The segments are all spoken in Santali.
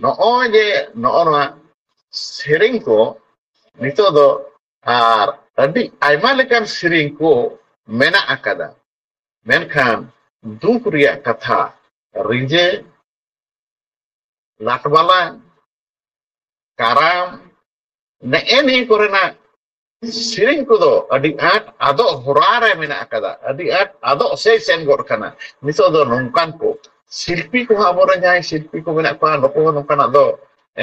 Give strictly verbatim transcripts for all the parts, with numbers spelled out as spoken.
ᱱᱚᱜᱼᱚᱭ ᱡᱮ ᱱᱚᱜᱼᱚ ᱱᱚᱣᱟ ᱥᱮᱨᱮᱧ ᱠᱚ ᱱᱤᱛᱚᱜ ᱫᱚ ᱟᱨ ᱟᱹᱰᱤ ᱟᱭᱢᱟ ᱞᱮᱠᱟᱱ ᱥᱮᱨᱮᱧ ᱠᱚ ᱢᱮᱱᱟᱜ ᱟᱠᱟᱫᱟ, ᱢᱮᱱᱠᱷᱟᱱ ᱫᱩᱠ ᱨᱮᱭᱟᱜ ᱠᱟᱛᱷᱟ, ᱨᱤᱸᱡᱟᱹ, ᱞᱟᱴᱵᱟᱞᱟ, ᱠᱟᱨᱟᱢ, ᱱᱮᱜᱼᱮ ᱱᱤᱭᱟᱹ ᱠᱚᱨᱮᱱᱟᱜ ᱥᱮᱨᱮᱧ ᱠᱚᱫᱚ ᱟᱹᱰᱤ ᱟᱸᱴ ᱟᱫᱚᱜ ᱦᱚᱨᱟ ᱨᱮ ᱢᱮᱱᱟᱜ ᱟᱠᱟᱫᱟ, ᱟᱹᱰᱤ ᱟᱸᱴ ᱟᱫᱚᱜ ᱥᱮᱫ ᱥᱮᱱ ᱜᱚᱫ ᱠᱟᱱᱟ᱾ ᱱᱤᱛᱚᱜ ᱫᱚ ᱱᱚᱝᱠᱟᱱ ᱠᱚ ᱥᱤᱞᱯᱤ ᱠᱚᱦᱚᱸ, ᱟᱵᱚᱨᱮᱱ ᱡᱟᱦᱟᱸᱭ ᱥᱤᱞᱯᱤ ᱠᱚ ᱢᱮᱱᱟᱜ ᱠᱚᱣᱟ, ᱱᱩᱠᱩ ᱦᱚᱸ ᱱᱚᱝᱠᱟᱱᱟᱜ ᱫᱚ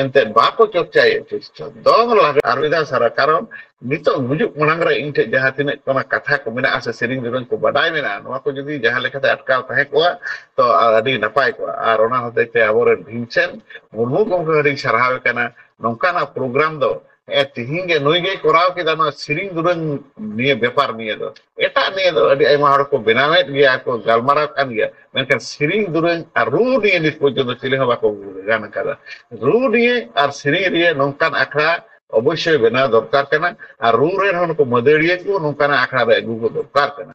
ᱮᱱᱛᱮᱫ ᱵᱟᱠᱚ ᱪᱚᱨᱪᱟᱭᱮᱫ᱾ ᱴᱷᱤᱠ ᱫᱚᱝ ᱞᱟᱜᱽᱲᱮ ᱟᱨ ᱢᱤᱫ ᱫᱷᱟᱣ ᱥᱟᱨᱟ ᱠᱟᱨᱚᱱ ᱱᱤᱛᱚᱜ ᱜᱩᱡᱩᱜ ᱢᱟᱲᱟᱝ ᱨᱮ ᱤᱧ ᱴᱷᱮᱱ ᱡᱟᱦᱟᱸ ᱛᱤᱱᱟᱹᱜ ᱚᱱᱟ ᱠᱟᱛᱷᱟ ᱠᱚ ᱢᱮᱱᱟᱜᱼᱟ ᱥᱮ ᱥᱮᱨᱮᱧ ᱫᱩᱨᱟᱹᱝ ᱠᱚ ᱵᱟᱰᱟᱭ ᱢᱮᱱᱟᱜᱼᱟ, ᱱᱚᱣᱟ ᱠᱚ ᱡᱩᱫᱤ ᱡᱟᱦᱟᱸ ᱞᱮᱠᱟᱛᱮ ᱟᱴᱠᱟᱣ ᱛᱟᱦᱮᱸ ᱠᱚᱜᱼᱟ ᱛᱚ ᱟᱹᱰᱤ ᱱᱟᱯᱟᱭ ᱠᱚᱜᱼᱟ᱾ ᱟᱨ ᱚᱱᱟ ᱦᱚᱛᱮᱡ ᱛᱮ ᱟᱵᱚᱨᱮᱱ ᱵᱷᱤᱢᱥᱮᱱ ᱢᱩᱨᱢᱩ ᱜᱚᱢᱠᱮ ᱟᱹᱰᱤ ᱥᱟᱨᱦᱟᱣᱮ ᱠᱟᱱᱟ᱾ ᱱᱚᱝᱠᱟᱱᱟᱜ ᱯᱨᱳᱜᱨᱟᱢ ᱫᱚ ᱦᱮᱸ, ᱛᱤᱦᱤᱧ ᱜᱮ ᱱᱩᱭ ᱜᱮᱭ ᱠᱚᱨᱟᱣ ᱠᱮᱫᱟ ᱱᱚᱣᱟ ᱥᱮᱨᱮᱧ ᱫᱩᱨᱟᱹᱝ ᱱᱤᱭᱟᱹ ᱵᱮᱯᱟᱨ ᱱᱤᱭᱟᱹ ᱫᱚ᱾ ᱮᱴᱟᱜ ᱱᱤᱭᱟᱹ ᱫᱚ ᱟᱹᱰᱤ ᱟᱭᱢᱟ ᱦᱚᱲ ᱠᱚ ᱵᱮᱱᱟᱣᱮᱫ ᱜᱮᱭᱟ, ᱠᱚ ᱜᱟᱞᱢᱟᱨᱟᱣ ᱠᱟᱱ ᱜᱮᱭᱟ, ᱢᱮᱱᱠᱷᱟᱱ ᱥᱮᱨᱮᱧ ᱫᱩᱨᱟᱹᱝ ᱟᱨ ᱨᱩ ᱱᱤᱭᱟᱹ ᱱᱤᱛ ᱯᱚᱨᱡᱚᱱᱛᱚ ᱪᱤᱞᱤ ᱦᱚᱸ ᱵᱟᱠᱚ ᱜᱟᱱ ᱟᱠᱟᱫᱟ᱾ ᱨᱩ ᱱᱤᱭᱟᱹ ᱟᱨ ᱥᱮᱨᱮᱧ ᱨᱮᱭᱟᱜ ᱱᱚᱝᱠᱟᱱ ᱟᱠᱷᱲᱟ ᱚᱵᱚᱥᱥᱳᱭ ᱵᱮᱱᱟᱣ ᱫᱚᱨᱠᱟᱨ ᱠᱟᱱᱟ, ᱟᱨ ᱨᱩ ᱨᱮᱱ ᱦᱚᱸ ᱱᱩᱠᱩ ᱢᱟᱹᱫᱟᱹᱲᱤᱭᱟᱹ ᱠᱚ ᱱᱚᱝᱠᱟᱱᱟᱜ ᱟᱠᱷᱲᱟ ᱨᱮ ᱟᱹᱜᱩ ᱠᱚ ᱫᱚᱨᱠᱟᱨ ᱠᱟᱱᱟ᱾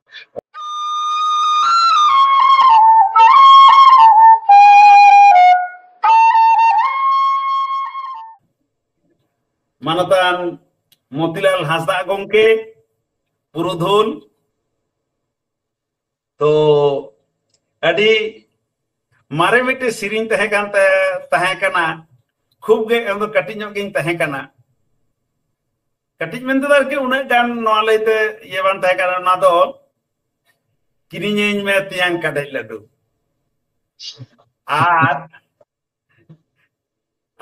ᱢᱟᱱᱚᱛᱟᱱ ᱢᱚᱛᱤᱞᱟᱞ ᱦᱟᱸᱥᱫᱟ ᱜᱚᱢᱠᱮ, ᱯᱩᱨᱩᱫᱷᱩᱞ, ᱛᱚ ᱟᱹᱰᱤ ᱢᱟᱨᱮ ᱢᱤᱫᱴᱮᱡ ᱥᱮᱨᱮᱧ ᱛᱟᱦᱮᱸ ᱠᱟᱱ ᱛᱟᱭ, ᱛᱟᱦᱮᱸ ᱠᱟᱱᱟ᱾ ᱠᱷᱩᱵ ᱜᱮ ᱮᱱ ᱫᱚ ᱠᱟᱹᱴᱤᱡ ᱧᱚᱜ ᱜᱤᱧ ᱛᱟᱦᱮᱸ ᱠᱟᱱᱟ᱾ ᱠᱟᱹᱴᱤᱡ ᱢᱮᱱᱛᱮ ᱫᱚ ᱟᱨᱠᱤ ᱩᱱᱟᱹᱜ ᱜᱟᱱ ᱱᱚᱣᱟ ᱞᱟᱹᱭᱛᱮ ᱤᱭᱟᱹ ᱵᱟᱝ ᱛᱟᱦᱮᱸ ᱠᱟᱱᱟ᱾ ᱚᱱᱟ ᱫᱚ ᱠᱤᱨᱤᱧᱟᱹᱧ ᱢᱮ ᱛᱮᱭᱟᱝ ᱠᱟᱰᱮᱡ ᱞᱟᱹᱰᱩ᱾ ᱟᱨ,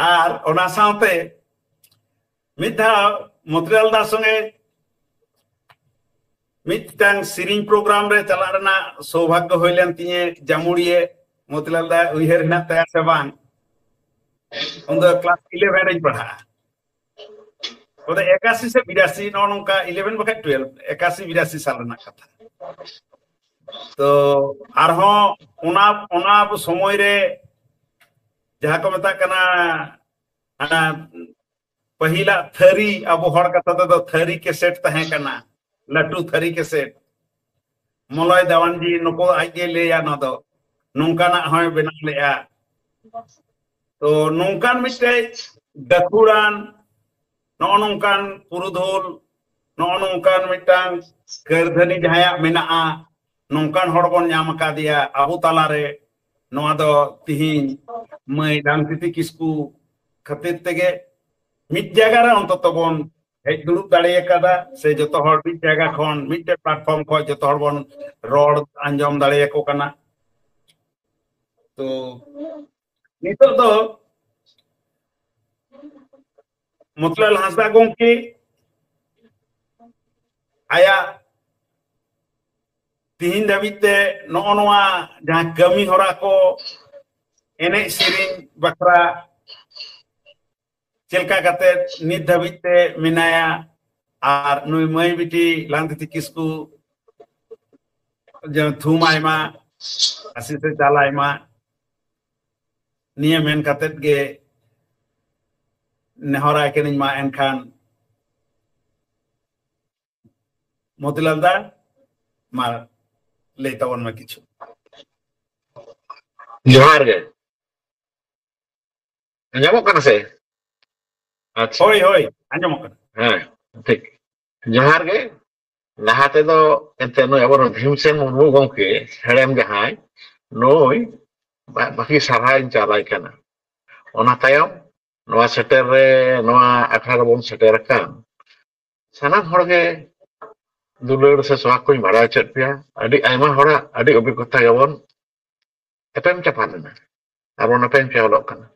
ᱟᱨ ᱚᱱᱟ ᱥᱟᱶᱛᱮ ᱢᱤᱫ ᱫᱷᱟᱣ ᱢᱚᱛᱤᱞᱟᱞ ᱫᱟ ᱥᱚᱸᱜᱮ ᱢᱤᱫᱴᱟᱝ ᱥᱮᱨᱮᱧ ᱯᱨᱳᱜᱨᱟᱢ ᱨᱮ ᱪᱟᱞᱟᱜ ᱨᱮᱱᱟᱜ ᱥᱳᱵᱷᱟᱜᱽᱜᱚ ᱦᱩᱭ ᱞᱮᱱ ᱛᱤᱧᱟᱹ᱾ ᱡᱟᱢᱩᱲᱤᱭᱟᱹ ᱢᱚᱛᱤᱞᱟᱞ ᱫᱟ ᱩᱭᱦᱟᱹᱨ ᱦᱮᱱᱟᱜ ᱛᱟᱭᱟ ᱥᱮ ᱵᱟᱝ? ᱩᱱᱫᱚ ᱠᱞᱟᱥ ᱤᱞᱮᱵᱷᱮᱱ ᱨᱤᱧ ᱯᱟᱲᱦᱟᱜᱼᱟ᱾ ᱚᱱᱟ ᱮᱠᱟᱥᱤ ᱥᱮ ᱵᱤᱨᱟᱥᱤ, ᱱᱚᱜᱼᱚ ᱱᱚᱝᱠᱟ ᱤᱞᱮᱵᱷᱮᱱ ᱵᱟᱠᱷᱟᱡ ᱴᱩᱭᱮᱞᱵᱷ, ᱮᱠᱟᱥᱤ ᱵᱤᱨᱟᱥᱤ ᱥᱟᱞ ᱨᱮᱱᱟᱜ ᱠᱟᱛᱷᱟ᱾ ᱛᱚ ᱟᱨᱦᱚᱸ ᱚᱱᱟ, ᱚᱱᱟ ᱥᱚᱢᱚᱭ ᱨᱮ ᱡᱟᱦᱟᱸ ᱠᱚ ᱢᱮᱛᱟᱜ ᱠᱟᱱᱟ, ᱚᱱᱟ ᱯᱟᱹᱦᱤᱞᱟᱜ ᱛᱷᱟᱹᱨᱤ, ᱟᱵᱚ ᱦᱚᱲ ᱠᱟᱛᱷᱟ ᱛᱮᱫᱚ ᱛᱷᱟᱹᱨᱤ ᱠᱮᱥᱮᱴ ᱛᱟᱦᱮᱸ ᱠᱟᱱᱟ, ᱞᱟᱹᱴᱩ ᱛᱷᱟᱹᱨᱤ ᱠᱮᱥᱮᱴ᱾ ᱢᱚᱞᱚᱭ ᱫᱟᱣᱟᱱᱡᱤ ᱱᱩᱠᱩ ᱟᱡ ᱜᱮ ᱞᱟᱹᱭᱟ, ᱱᱚᱣᱟ ᱫᱚ ᱱᱚᱝᱠᱟᱱᱟᱜ ᱦᱚᱸᱭ ᱵᱮᱱᱟᱣ ᱞᱮᱜᱼᱟ᱾ ᱛᱚ ᱱᱚᱝᱠᱟᱱ ᱢᱤᱫᱴᱮᱡ ᱜᱟᱹᱠᱷᱩᱲᱟᱱ, ᱱᱚᱜᱼᱚ ᱱᱚᱝᱠᱟᱱ ᱯᱩᱨᱩᱫᱷᱩᱞ, ᱱᱚᱜᱼᱚ ᱱᱚᱝᱠᱟᱱ ᱢᱤᱫᱴᱟᱝ ᱠᱟᱹᱨᱫᱷᱟᱹᱱᱤ ᱡᱟᱦᱟᱸᱭᱟᱜ ᱢᱮᱱᱟᱜᱼᱟ, ᱱᱚᱝᱠᱟᱱ ᱦᱚᱲ ᱵᱚᱱ ᱧᱟᱢ ᱟᱠᱟᱫᱮᱭᱟ ᱟᱵᱚ ᱛᱟᱞᱟᱨᱮ᱾ ᱱᱚᱣᱟ ᱫᱚ ᱛᱤᱦᱤᱧ ᱢᱟᱹᱭ ᱰᱟᱝᱥᱤᱛᱤ ᱠᱤᱥᱠᱩ ᱠᱷᱟᱹᱛᱤᱨ ᱛᱮᱜᱮ ᱢᱤᱫ ᱡᱟᱭᱜᱟ ᱨᱮ ᱚᱱᱛᱚᱛᱚ ᱵᱚᱱ ᱦᱮᱡ ᱫᱩᱲᱩᱵ ᱫᱟᱲᱮ ᱟᱠᱟᱫᱟ, ᱥᱮ ᱡᱚᱛᱚ ᱦᱚᱲ ᱢᱤᱫ ᱡᱟᱭᱜᱟ ᱠᱷᱚᱱ, ᱢᱤᱫᱴᱮᱡ platform ᱠᱷᱚᱱ ᱡᱚᱛᱚ ᱦᱚᱲ ᱵᱚᱱ ᱨᱚᱲ ᱟᱸᱡᱚᱢ ᱫᱟᱲᱮᱭᱟᱠᱚ ᱠᱟᱱᱟ᱾ ᱛᱚ ᱱᱤᱛᱚᱜ ᱫᱚ ᱢᱚᱛᱤᱞᱟᱞ ᱦᱟᱸᱥᱫᱟ ᱜᱚᱢᱠᱮ ᱟᱭᱟᱜ ᱛᱤᱦᱤᱧ ᱫᱷᱟᱹᱵᱤᱡ ᱛᱮ ᱱᱚᱜᱼᱚ ᱱᱚᱣᱟ ᱡᱟᱦᱟᱸ ᱠᱟᱹᱢᱤ ᱦᱚᱨᱟ ᱠᱚ, ᱮᱱᱮᱡ ᱥᱮᱨᱮᱧ ᱵᱟᱠᱷᱨᱟ ᱪᱮᱫ ᱞᱮᱠᱟ ᱠᱟᱛᱮ ᱱᱤᱛ ᱫᱷᱟᱹᱵᱤᱡ ᱛᱮ ᱢᱮᱱᱟᱭᱟ, ᱟᱨ ᱱᱩᱭ ᱢᱟᱹᱭ ᱵᱤᱴᱤ ᱞᱟᱝᱛᱤᱛᱤ ᱠᱤᱥᱠᱩ ᱡᱮ ᱛᱷᱩᱢ ᱟᱭ ᱢᱟ, ᱟᱥᱤᱥ ᱮ ᱪᱟᱞ ᱟᱭ ᱢᱟ, ᱱᱤᱭᱟᱹ ᱢᱮᱱ ᱠᱟᱛᱮᱫ ᱜᱮ ᱱᱮᱦᱚᱨᱟᱭ ᱠᱟᱹᱱᱟᱹᱧ ᱢᱟ᱾ ᱮᱱᱠᱷᱟᱱ ᱢᱚᱛᱤᱞᱟᱞ ᱫᱟ, ᱢᱟ ᱞᱟᱹᱭ ᱛᱟᱵᱚᱱ ᱢᱮ ᱠᱤᱪᱷᱩ᱾ ᱡᱚᱦᱟᱨ ᱜᱮ᱾ ᱟᱸᱡᱚᱢᱚᱜ ᱠᱟᱱᱟ ᱥᱮ? ᱟᱪᱪᱷᱟ᱾ ᱦᱳᱭ, ᱦᱳᱭ, ᱟᱸᱡᱚᱢᱚᱜ ᱠᱟᱱᱟ᱾ ᱦᱮᱸ, ᱴᱷᱤᱠ᱾ ᱡᱚᱦᱟᱨ ᱜᱮ᱾ ᱞᱟᱦᱟ ᱛᱮᱫᱚ ᱮᱱᱛᱮ ᱱᱩᱭ ᱟᱵᱚᱨᱮᱱ ᱵᱷᱤᱢᱥᱮᱱ ᱢᱩᱨᱢᱩ ᱜᱚᱢᱠᱮ ᱦᱮᱲᱮᱢ ᱡᱟᱦᱟᱸᱭ, ᱱᱩᱭ ᱵᱟ-, ᱵᱟᱹᱠᱤ ᱥᱟᱨᱦᱟᱣ ᱤᱧ ᱪᱟᱞᱟᱭ ᱠᱟᱱᱟ᱾ ᱚᱱᱟ ᱛᱟᱭᱚᱢ ᱱᱚᱣᱟ ᱥᱮᱴᱮᱨ ᱨᱮ, ᱱᱚᱣᱟ ᱟᱠᱷᱲᱟ ᱨᱮᱵᱚᱱ ᱥᱮᱴᱮᱨ ᱟᱠᱟᱱ ᱥᱟᱱᱟᱢ ᱦᱚᱲ ᱜᱮ ᱫᱩᱞᱟᱹᱲ ᱥᱮ ᱥᱚᱦᱟᱜ ᱠᱚᱧ ᱵᱟᱲᱟᱭ ᱦᱚᱪᱚᱭᱮᱫ ᱯᱮᱭᱟ᱾ ᱟᱹᱰᱤ ᱟᱭᱢᱟ ᱦᱚᱲᱟᱜ ᱟᱹᱰᱤ ᱚᱵᱷᱤᱜᱽᱜᱚᱛᱟ ᱜᱮᱵᱚᱱ ᱮᱯᱮᱢ ᱪᱟᱯᱟᱞ ᱮᱱᱟ, ᱟᱨ ᱵᱚᱱ ᱮᱯᱮᱢ ᱪᱟᱯᱟᱞᱚᱜ ᱠᱟᱱᱟ᱾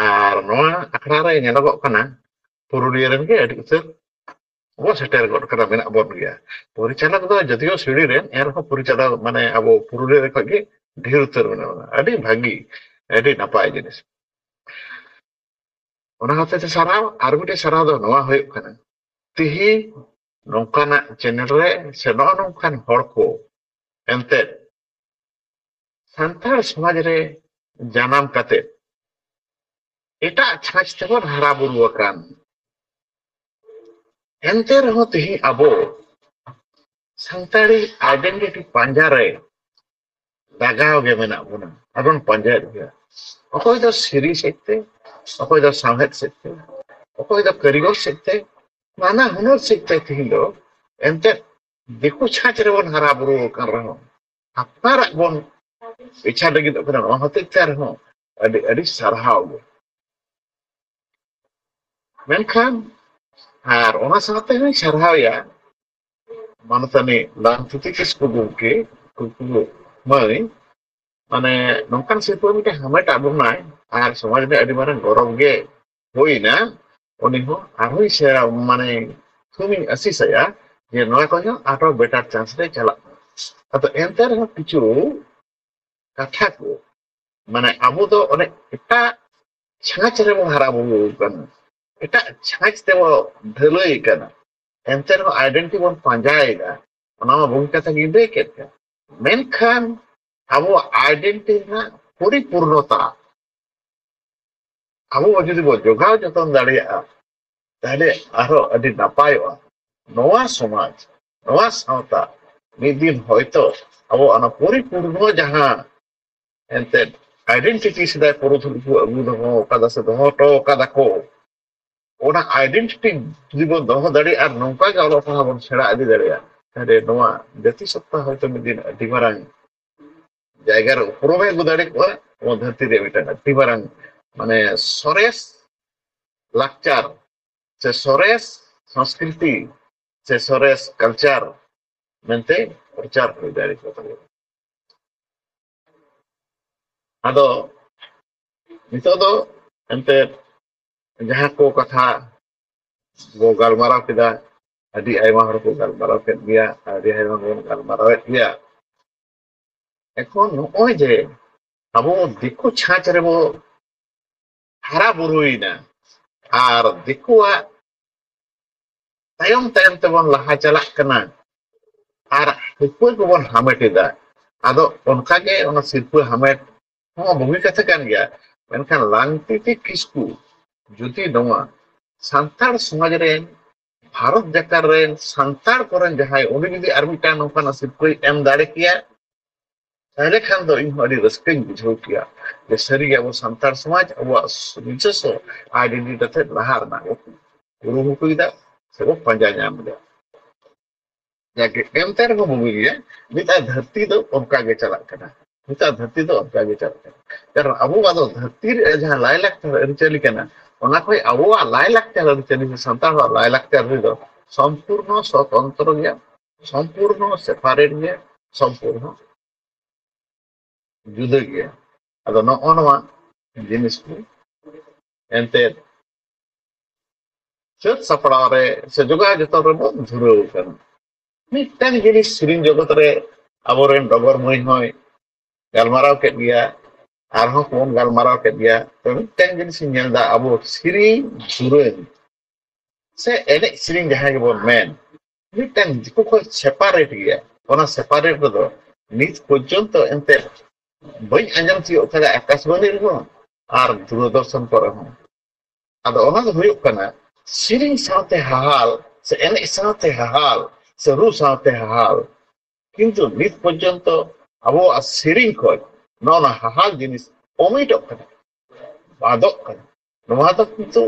ᱟᱨ ᱱᱚᱣᱟ ᱟᱠᱷᱲᱟ ᱨᱮ ᱧᱮᱞᱚᱜᱚᱜ ᱠᱟᱱᱟ, ᱯᱩᱨᱩᱞᱤᱭᱟᱹ ᱨᱮᱱ ᱜᱮ ᱟᱹᱰᱤ ᱩᱛᱟᱹᱨ ᱵᱚᱱ ᱥᱮᱴᱮᱨ ᱜᱚᱫ ᱠᱟᱱᱟ, ᱢᱮᱱᱟᱜ ᱵᱚᱱ ᱜᱮᱭᱟ᱾ ᱯᱚᱨᱤᱪᱟᱞᱚᱠ ᱫᱚ ᱡᱚᱫᱤᱭᱳ ᱥᱤᱲᱤ ᱨᱮᱱ, ᱮᱱᱨᱮᱦᱚᱸ ᱯᱚᱨᱤᱪᱟᱞᱚᱠ ᱢᱟᱱᱮ ᱟᱵᱚ ᱯᱩᱨᱩᱞᱤᱭᱟᱹ ᱨᱮ ᱠᱷᱚᱡ ᱜᱮ ᱰᱷᱮᱨ ᱩᱛᱟᱹᱨ ᱢᱮᱱᱟᱜ ᱵᱚᱱᱟ᱾ ᱟᱹᱰᱤ ᱵᱷᱟᱹᱜᱤ, ᱟᱹᱰᱤ ᱱᱟᱯᱟᱭ ᱡᱤᱱᱤᱥ᱾ ᱚᱱᱟ ᱦᱚᱛᱮ ᱛᱮ ᱥᱟᱨᱦᱟᱣ᱾ ᱟᱨ ᱢᱤᱫᱴᱮᱡ ᱥᱟᱨᱦᱟᱣ ᱫᱚ ᱱᱚᱣᱟ ᱦᱩᱭᱩᱜ ᱠᱟᱱᱟ, ᱛᱤᱦᱤᱧ ᱱᱚᱝᱠᱟᱱᱟᱜ ᱪᱮᱱᱮᱞ ᱨᱮ ᱥᱮ ᱱᱚᱜᱼᱚ ᱱᱚᱝᱠᱟᱱ ᱦᱚᱲ ᱠᱚ ᱮᱱᱛᱮᱫ ᱥᱟᱱᱛᱟᱲ ᱥᱚᱢᱟᱡᱽ ᱨᱮ ᱡᱟᱱᱟᱢ ᱠᱟᱛᱮ ᱮᱴᱟᱜ ᱪᱷᱟᱸᱪ ᱛᱮᱵᱚᱱ ᱦᱟᱨᱟ ᱵᱩᱨᱩ ᱟᱠᱟᱱ, ᱮᱱᱛᱮ ᱨᱮᱦᱚᱸ ᱛᱮᱦᱮᱧ ᱟᱵᱚ ᱥᱟᱱᱛᱟᱲᱤ identity ᱯᱟᱸᱡᱟ ᱨᱮ ᱞᱟᱜᱟᱣ ᱜᱮ ᱢᱮᱱᱟᱜ ᱵᱚᱱᱟ, ᱟᱨᱵᱚᱱ ᱯᱟᱸᱡᱟᱭᱮᱫ ᱜᱮᱭᱟ᱾ ᱚᱠᱚᱭ ᱫᱚ ᱥᱮᱨᱮᱧ ᱥᱮᱫ ᱛᱮ, ᱚᱠᱚᱭ ᱫᱚ ᱥᱟᱶᱦᱮᱫ ᱥᱮᱫ ᱛᱮ, ᱚᱠᱚᱭ ᱫᱚ ᱠᱟᱹᱨᱤᱜᱚᱞ ᱥᱮᱫ ᱛᱮ, ᱱᱟᱱᱟ ᱦᱩᱱᱟᱹᱨ ᱥᱮᱫ ᱛᱮ ᱛᱮᱦᱮᱧ ᱫᱚ ᱮᱱᱛᱮᱫ ᱫᱤᱠᱩ ᱪᱷᱟᱸᱪ ᱨᱮᱵᱚᱱ ᱦᱟᱨᱟ ᱵᱩᱨᱩ ᱟᱠᱟᱱ ᱨᱮᱦᱚᱸ, ᱟᱯᱱᱟᱨᱟᱜ ᱵᱚᱱ ᱵᱮᱪᱷᱟ ᱞᱟᱹᱜᱤᱫᱚᱜ ᱠᱟᱱᱟ᱾ ᱱᱚᱣᱟ ᱦᱚᱛᱮᱡ ᱛᱮ ᱟᱨᱦᱚᱸ ᱟᱹᱰᱤ ᱟᱹᱰᱤ ᱥᱟᱨᱦᱟᱣ ᱜᱮ᱾ ᱢᱮᱱᱠᱷᱟᱱ ᱟᱨ ᱚᱱᱟ ᱥᱟᱶᱛᱮ ᱦᱚᱸᱧ ᱥᱟᱨᱦᱟᱣᱮᱭᱟ ᱢᱟᱱᱚᱛᱟᱱᱤ ᱞᱟᱝᱛᱤᱛᱤ ᱠᱤᱥᱠᱩ ᱜᱚᱢᱠᱮ, ᱠᱩᱠᱩ ᱢᱟᱹᱭ, ᱢᱟᱱᱮ ᱱᱚᱝᱠᱟᱱ ᱥᱤᱨᱯᱟᱹ ᱢᱤᱫᱴᱮᱱ ᱦᱟᱢᱮᱴ ᱟᱫ ᱵᱚᱱᱟᱭ ᱟᱨ ᱥᱚᱢᱟᱡᱽ ᱨᱮ ᱟᱹᱰᱤ ᱢᱟᱨᱟᱝ ᱜᱚᱨᱚᱵᱽ ᱜᱮ ᱦᱩᱭᱱᱟ᱾ ᱩᱱᱤ ᱦᱚᱸ ᱟᱨᱦᱚᱸᱭ ᱥᱮ ᱢᱟᱱᱮ ᱛᱷᱩᱢᱤᱧ ᱟᱹᱥᱤᱥ ᱟᱭᱟ ᱡᱮ ᱱᱚᱣᱟ ᱠᱚ ᱦᱚᱸ ᱟᱨᱦᱚᱸ ᱵᱮᱴᱟᱨ ᱪᱟᱱᱥ ᱨᱮ ᱪᱟᱞᱟᱜ ᱢᱟ᱾ ᱟᱫᱚ ᱮᱱᱛᱮ ᱨᱮᱦᱚᱸ ᱠᱤᱪᱷᱩ ᱠᱟᱛᱷᱟ ᱠᱚ, ᱢᱟᱱᱮ ᱟᱵᱚ ᱫᱚ ᱚᱱᱮ ᱮᱴᱟᱜ ᱪᱷᱟᱸᱪ ᱨᱮᱵᱚ ᱦᱟᱨᱟ ᱵᱩᱨᱩ ᱟᱠᱟᱱᱟ, ᱮᱴᱟᱜ ᱪᱷᱟᱸᱪ ᱛᱮᱵᱚ ᱰᱷᱟᱹᱞᱟᱹᱭ ᱟᱠᱟᱱᱟ, ᱮᱱᱛᱮ ᱨᱮᱦᱚᱸ ᱟᱭᱰᱮᱱᱴᱤᱴᱤ ᱵᱚᱱ ᱯᱟᱸᱡᱟᱭᱮᱫᱟ᱾ ᱚᱱᱟ ᱢᱟ ᱵᱩᱜᱤ ᱠᱟᱛᱷᱟ ᱜᱤᱧ ᱞᱟᱹᱭ ᱠᱮᱫ ᱜᱮ, ᱢᱮᱱᱠᱷᱟᱱ ᱟᱵᱚᱣᱟᱜ ᱟᱭᱰᱮᱱᱴᱤᱴᱤ ᱨᱮᱱᱟᱜ ᱯᱚᱨᱤᱯᱩᱨᱱᱚᱛᱟ ᱟᱵᱚ ᱡᱩᱫᱤ ᱵᱚ ᱡᱚᱜᱟᱣ ᱡᱚᱛᱚᱱ ᱫᱟᱲᱮᱭᱟᱜᱼᱟ, ᱛᱟᱦᱞᱮ ᱟᱨᱦᱚᱸ ᱟᱹᱰᱤ ᱱᱟᱯᱟᱭᱚᱜᱼᱟ᱾ ᱱᱚᱣᱟ ᱥᱚᱢᱟᱡᱽ, ᱱᱚᱣᱟ ᱥᱟᱶᱛᱟ ᱢᱤᱫ ᱫᱤᱱ ᱦᱚᱭᱛᱚ ᱟᱵᱚ ᱚᱱᱟ ᱯᱚᱨᱤᱯᱩᱨᱱᱚ ᱡᱟᱦᱟᱸ ᱮᱱᱛᱮᱫ ᱟᱭᱰᱮᱱᱴᱤᱴᱤ ᱥᱮᱫᱟᱭ ᱯᱩᱨᱩᱫᱷᱩᱞ ᱠᱚ ᱟᱹᱜᱩ ᱫᱚᱦᱚ ᱟᱠᱟᱫᱟ ᱥᱮ ᱫᱚᱦᱚ ᱦᱚᱴᱚ ᱟᱠᱟᱫᱟ ᱠᱚ, ᱚᱱᱟ ᱟᱭᱰᱮᱱᱴᱤᱴᱤ ᱡᱩᱫᱤ ᱵᱚᱱ ᱫᱚᱦᱚ ᱫᱟᱲᱮᱭᱟᱜᱼᱟ ᱟᱨ ᱱᱚᱝᱠᱟ ᱜᱮ ᱚᱞᱚᱜ ᱯᱟᱲᱦᱟᱜ ᱵᱚᱱ ᱥᱮᱬᱟ ᱤᱫᱤ ᱫᱟᱲᱮᱭᱟᱜᱼᱟ, ᱛᱟᱦᱞᱮ ᱱᱚᱣᱟ ᱡᱟᱹᱛᱤ ᱥᱚᱛᱛᱟ ᱦᱚᱭᱛᱚ ᱢᱤᱫ ᱫᱤᱱ ᱟᱹᱰᱤ ᱢᱟᱨᱟᱝ ᱡᱟᱭᱜᱟ ᱨᱮ ᱩᱯᱨᱩᱢ ᱮ ᱟᱹᱜᱩ ᱫᱟᱲᱮ ᱠᱚᱣᱟ᱾ ᱱᱚᱣᱟ ᱫᱷᱟᱹᱨᱛᱤ ᱨᱮ ᱢᱤᱫᱴᱟᱝ ᱟᱹᱰᱤ ᱢᱟᱨᱟᱝ ᱢᱟᱱᱮ ᱥᱚᱨᱮᱥ ᱞᱟᱠᱪᱟᱨ ᱥᱮ ᱥᱚᱨᱮᱥ ᱥᱚᱝᱥᱠᱨᱤᱛᱤ ᱥᱮ ᱥᱚᱨᱮᱥ ᱠᱟᱞᱪᱟᱨ ᱢᱮᱱᱛᱮ ᱯᱨᱚᱪᱟᱨ ᱦᱩᱭ ᱫᱟᱲᱮ ᱠᱚ ᱛᱟᱵᱚᱱᱟ᱾ ᱟᱫᱚ ᱱᱤᱛᱚᱜ ᱫᱚ ᱮᱱᱛᱮᱫ ᱡᱟᱦᱟᱸ ᱠᱚ ᱠᱟᱛᱷᱟ ᱵᱚ ᱜᱟᱞᱢᱟᱨᱟᱣ ᱠᱮᱫᱟ, ᱟᱹᱰᱤ ᱟᱭᱢᱟ ᱦᱚᱲ ᱠᱚ ᱜᱟᱞᱢᱟᱨᱟᱣ ᱠᱮᱫ ᱜᱮᱭᱟ, ᱟᱹᱰᱤ ᱟᱭᱢᱟ ᱵᱚᱱ ᱜᱟᱞᱢᱟᱨᱟᱣᱮᱫ ᱜᱮᱭᱟ᱾ ᱮᱠᱷᱚᱱ ᱱᱚᱜᱼᱚᱭ ᱡᱮ ᱟᱵᱚ ᱫᱤᱠᱩ ᱪᱷᱟᱸᱪ ᱨᱮᱵᱚ ᱦᱟᱨᱟ ᱵᱩᱨᱩᱭᱮᱱᱟ ᱟᱨ ᱫᱤᱠᱩᱣᱟᱜ ᱛᱟᱭᱚᱢ ᱛᱟᱭᱚᱢ ᱛᱮᱵᱚᱱ ᱞᱟᱦᱟ ᱪᱟᱞᱟᱜ ᱠᱟᱱᱟ ᱟᱨ ᱥᱤᱨᱯᱟᱹ ᱠᱚᱵᱚᱱ ᱦᱟᱢᱮᱴ ᱮᱫᱟ᱾ ᱟᱫᱚ ᱚᱱᱠᱟᱜᱮ ᱚᱱᱟ ᱥᱤᱨᱯᱟᱹ ᱦᱟᱢᱮᱴ ᱦᱚᱸ ᱵᱩᱜᱤ ᱠᱟᱛᱷᱟ ᱠᱟᱱ ᱜᱮᱭᱟ, ᱢᱮᱱᱠᱷᱟᱱ ᱞᱟᱝᱛᱤᱛᱤ ᱠᱤᱥᱠᱩ ᱡᱩᱫᱤ ᱱᱚᱣᱟ ᱥᱟᱱᱛᱟᱲ ᱥᱚᱢᱟᱡᱽ ᱨᱮᱱ, ᱵᱷᱟᱨᱚᱛ ᱡᱟᱠᱟᱛ ᱨᱮᱱ ᱥᱟᱱᱛᱟᱲ ᱠᱚᱨᱮᱱ ᱡᱟᱦᱟᱸᱭ, ᱩᱱᱤ ᱡᱩᱫᱤ ᱟᱨ ᱢᱤᱫᱴᱟᱝ ᱱᱚᱝᱠᱟᱱᱟᱜ ᱥᱤᱨᱯᱟᱹᱭ ᱮᱢ ᱫᱟᱲᱮ ᱠᱮᱭᱟ, ᱛᱟᱦᱞᱮ ᱠᱷᱟᱱ ᱫᱚ ᱤᱧ ᱦᱚᱸ ᱟᱹᱰᱤ ᱨᱟᱹᱥᱠᱟᱹᱧ ᱵᱩᱡᱷᱟᱹᱣ ᱠᱮᱭᱟ ᱡᱮ ᱥᱟᱹᱨᱤᱜᱮ ᱟᱵᱚ ᱥᱟᱱᱛᱟᱲ ᱥᱚᱢᱟᱡᱽ ᱟᱵᱚᱣᱟᱜ ᱱᱤᱡᱚᱥᱥᱚ ᱟᱭᱰᱮᱱᱴᱤᱴᱤ ᱛᱮ ᱞᱟᱦᱟ ᱨᱮᱱᱟᱜ ᱵᱚ ᱠᱩᱨᱩᱢᱩᱴᱩᱭᱮᱫᱟ ᱥᱮ ᱵᱚ ᱯᱟᱸᱡᱟ ᱧᱟᱢ ᱮᱫᱟ᱾ ᱡᱟᱠᱮ, ᱮᱱᱛᱮ ᱨᱮᱦᱚᱸ ᱵᱩᱜᱤ ᱜᱮᱭᱟ, ᱱᱤᱛᱟᱜ ᱫᱷᱟᱹᱨᱛᱤ ᱫᱚ ᱚᱱᱠᱟ ᱜᱮ ᱪᱟᱞᱟᱜ ᱠᱟᱱᱟ᱾ ᱱᱤᱛᱟᱜ ᱫᱷᱟᱹᱨᱛᱤ ᱫᱚ ᱚᱱᱠᱟ ᱜᱮ ᱪᱟᱞᱟᱜ ᱠᱟᱱᱟ᱾ ᱠᱟᱨᱚᱱ ᱟᱵᱚᱣᱟᱜ ᱫᱚ ᱫᱷᱟᱹᱨᱛᱤ ᱨᱮ ᱡᱟᱦᱟᱸ ᱞᱟᱭᱼᱞᱟᱠᱪᱟᱨ ᱟᱹᱨᱤᱪᱟᱹᱞᱤ ᱠᱟᱱᱟ, ᱚᱱᱟ ᱠᱷᱚᱱ ᱟᱵᱚᱣᱟᱜ ᱞᱟᱭᱼᱞᱟᱠᱪᱟᱨ ᱟᱹᱨᱤᱪᱟᱹᱞᱤ ᱥᱮ ᱥᱟᱱᱛᱟᱲ ᱦᱚᱲᱟᱜ ᱞᱟᱭᱼᱞᱟᱠᱪᱟᱨ ᱟᱹᱨᱤ ᱫᱚ ᱥᱚᱢᱯᱩᱨᱱᱚ ᱥᱚᱛᱚᱱᱛᱨᱚ ᱜᱮᱭᱟ, ᱥᱚᱢᱯᱩᱨᱱᱚ ᱥᱮᱯᱟᱨᱮᱴ ᱜᱮᱭᱟ, ᱥᱚᱢᱯᱩᱨᱱᱚ ᱡᱩᱫᱟᱹ ᱜᱮᱭᱟ᱾ ᱟᱫᱚ ᱱᱚᱜᱼᱚ ᱱᱚᱣᱟ ᱡᱤᱱᱤᱥ ᱠᱚ ᱮᱱᱛᱮᱫ ᱥᱟᱹᱛ ᱥᱟᱯᱲᱟᱣ ᱨᱮ ᱥᱮ ᱡᱚᱜᱟᱣ ᱡᱚᱛᱚᱱ ᱨᱮᱵᱚᱱ ᱫᱷᱩᱨᱟᱹᱣ ᱠᱟᱱᱟ᱾ ᱢᱤᱫᱴᱟᱝ ᱡᱤᱱᱤᱥ ᱥᱮᱨᱮᱧ ᱡᱚᱜᱚᱛ ᱨᱮ ᱟᱵᱚᱨᱮᱱ ᱰᱚᱜᱚᱨ ᱢᱟᱹᱭ ᱦᱚᱸᱭ ᱜᱟᱞᱢᱟᱨᱟᱣ ᱠᱮᱫ ᱜᱮᱭᱟ, ᱟᱨᱦᱚᱸ ᱠᱚᱵᱚᱱ ᱜᱟᱞᱢᱟᱨᱟᱣ ᱠᱮᱫ ᱜᱮᱭᱟ᱾ ᱛᱚ, ᱢᱤᱫᱴᱟᱝ ᱡᱤᱱᱤᱥ ᱤᱧ ᱧᱮᱞ ᱮᱫᱟ, ᱟᱵᱚ ᱥᱮᱨᱮᱧ ᱫᱩᱨᱟᱹᱝ ᱥᱮ ᱮᱱᱮᱡ ᱥᱮᱨᱮᱧ ᱡᱟᱦᱟᱸ ᱜᱮᱵᱚᱱ ᱢᱮᱱ, ᱢᱤᱫᱴᱟᱝ ᱫᱤᱠᱩ ᱠᱷᱚᱱ ᱥᱮᱯᱟᱨᱮᱴ ᱜᱮᱭᱟ᱾ ᱚᱱᱟ ᱥᱮᱯᱟᱨᱮᱴ ᱨᱮᱫᱚ ᱱᱤᱛ ᱯᱚᱨᱡᱚᱱᱛᱚ ᱮᱱᱛᱮᱫ ᱵᱟᱹᱧ ᱟᱸᱡᱚᱢ ᱛᱤᱭᱳᱜ ᱠᱟᱫᱟ ᱟᱠᱟᱥᱵᱟᱱᱤ ᱨᱮᱦᱚᱸ ᱟᱨ ᱫᱩᱨᱚᱫᱚᱨᱥᱚᱱ ᱠᱚᱨᱮ ᱦᱚᱸ᱾ ᱟᱫᱚ ᱚᱱᱟ ᱫᱚ ᱦᱩᱭᱩᱜ ᱠᱟᱱᱟ ᱥᱮᱨᱮᱧ ᱥᱟᱶᱛᱮ ᱦᱟᱦᱟᱞ ᱥᱮ ᱮᱱᱮᱡ ᱥᱟᱶᱛᱮ ᱦᱟᱦᱟᱞ ᱥᱮ ᱨᱩ ᱥᱟᱶᱛᱮ ᱦᱟᱦᱟᱞ, ᱠᱤᱱᱛᱩ ᱱᱤᱛ ᱯᱚᱨᱡᱚᱱᱛᱚ ᱟᱵᱚᱣᱟᱜ ᱥᱮᱨᱮᱧ ᱠᱷᱚᱱ ᱱᱚᱜᱼᱚ ᱱᱟ ᱦᱟᱦᱟᱞ ᱡᱤᱱᱤᱥ ᱚᱢᱤᱴᱚᱜ ᱠᱟᱱᱟ, ᱵᱟᱫᱚᱜ ᱠᱟᱱᱟ᱾ ᱱᱚᱣᱟ ᱫᱚ ᱠᱤᱱᱛᱩ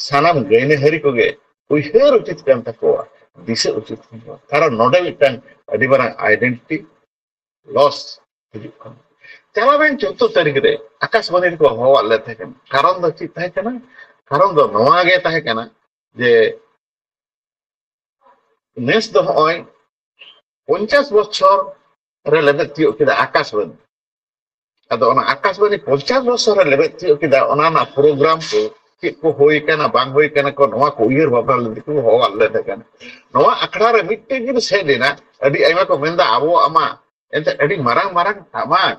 ᱥᱟᱱᱟᱢ ᱜᱟᱹᱭᱱᱟᱹᱦᱟᱹᱨᱤ ᱠᱚᱜᱮ ᱩᱭᱦᱟᱹᱨ ᱩᱪᱤᱛ ᱠᱟᱱ ᱛᱟᱠᱚᱣᱟ, ᱫᱤᱥᱟᱹ ᱩᱪᱤᱛ ᱠᱟᱱ ᱛᱟᱠᱚᱣᱟ᱾ ᱠᱟᱨᱚᱱ ᱱᱚᱰᱮ ᱢᱤᱫᱴᱟᱝ ᱟᱹᱰᱤ ᱢᱟᱨᱟᱝ ᱟᱭᱰᱮᱱᱴᱤᱴᱤ ᱞᱚᱥ ᱦᱤᱡᱩᱜ ᱠᱟᱱᱟ᱾ ᱪᱟᱞᱟᱣᱮᱱ ᱪᱳᱫᱫᱳ ᱛᱟᱹᱨᱤᱠᱷ ᱨᱮ ᱟᱠᱟᱥᱵᱟᱱᱤ ᱨᱮᱠᱚ ᱦᱚᱦᱚᱣᱟᱫ ᱞᱮ ᱛᱟᱦᱮᱸ ᱠᱟᱱᱟ᱾ ᱠᱟᱨᱚᱱ ᱫᱚ ᱪᱮᱫ ᱛᱟᱦᱮᱸ ᱠᱟᱱᱟ? ᱠᱟᱨᱚᱱ ᱫᱚ ᱱᱚᱣᱟ ᱜᱮ ᱛᱟᱦᱮᱸ ᱠᱟᱱᱟ ᱡᱮ ᱱᱮᱥ ᱫᱚ ᱦᱚᱸᱜᱼᱚᱭ ᱯᱚᱧᱪᱟᱥ ᱵᱚᱪᱷᱚᱨ ᱨᱮ ᱞᱮᱵᱮᱫ ᱛᱤᱭᱳᱜ ᱠᱮᱫᱟ ᱟᱠᱟᱥᱵᱟᱱᱤ᱾ ᱟᱫᱚ ᱚᱱᱟ ᱟᱠᱟᱥᱵᱟᱱᱤ ᱯᱚᱧᱪᱟᱥ ᱵᱚᱪᱷᱚᱨ ᱨᱮ ᱞᱮᱵᱮᱫ ᱛᱤᱭᱳᱜ ᱠᱮᱫᱟ, ᱚᱱᱟ ᱨᱮᱱᱟᱜ ᱯᱨᱳᱜᱨᱟᱢ ᱠᱚ ᱪᱮᱫ ᱠᱚ ᱦᱩᱭ ᱠᱟᱱᱟ, ᱵᱟᱝ ᱦᱩᱭ ᱠᱟᱱᱟ ᱠᱚ, ᱱᱚᱣᱟ ᱠᱚ ᱩᱭᱦᱟᱹᱨ ᱵᱷᱟᱵᱽᱱᱟ ᱞᱟᱹᱜᱤᱫ ᱠᱚ ᱦᱚᱦᱚᱣᱟᱫ ᱞᱮ ᱛᱟᱦᱮᱸ ᱠᱟᱱᱟ᱾ ᱱᱚᱣᱟ ᱟᱠᱷᱲᱟ ᱨᱮ ᱢᱤᱫᱴᱮᱡ ᱡᱤᱱᱤᱥ ᱦᱮᱡ ᱞᱮᱱᱟ, ᱟᱹᱰᱤ ᱟᱭᱢᱟ ᱠᱚ ᱢᱮᱱᱫᱟ ᱟᱵᱚᱣᱟᱜ ᱢᱟ ᱮᱱᱛᱮᱫ ᱟᱹᱰᱤ ᱢᱟᱨᱟᱝ ᱢᱟᱨᱟᱝ ᱴᱟᱢᱟᱠ,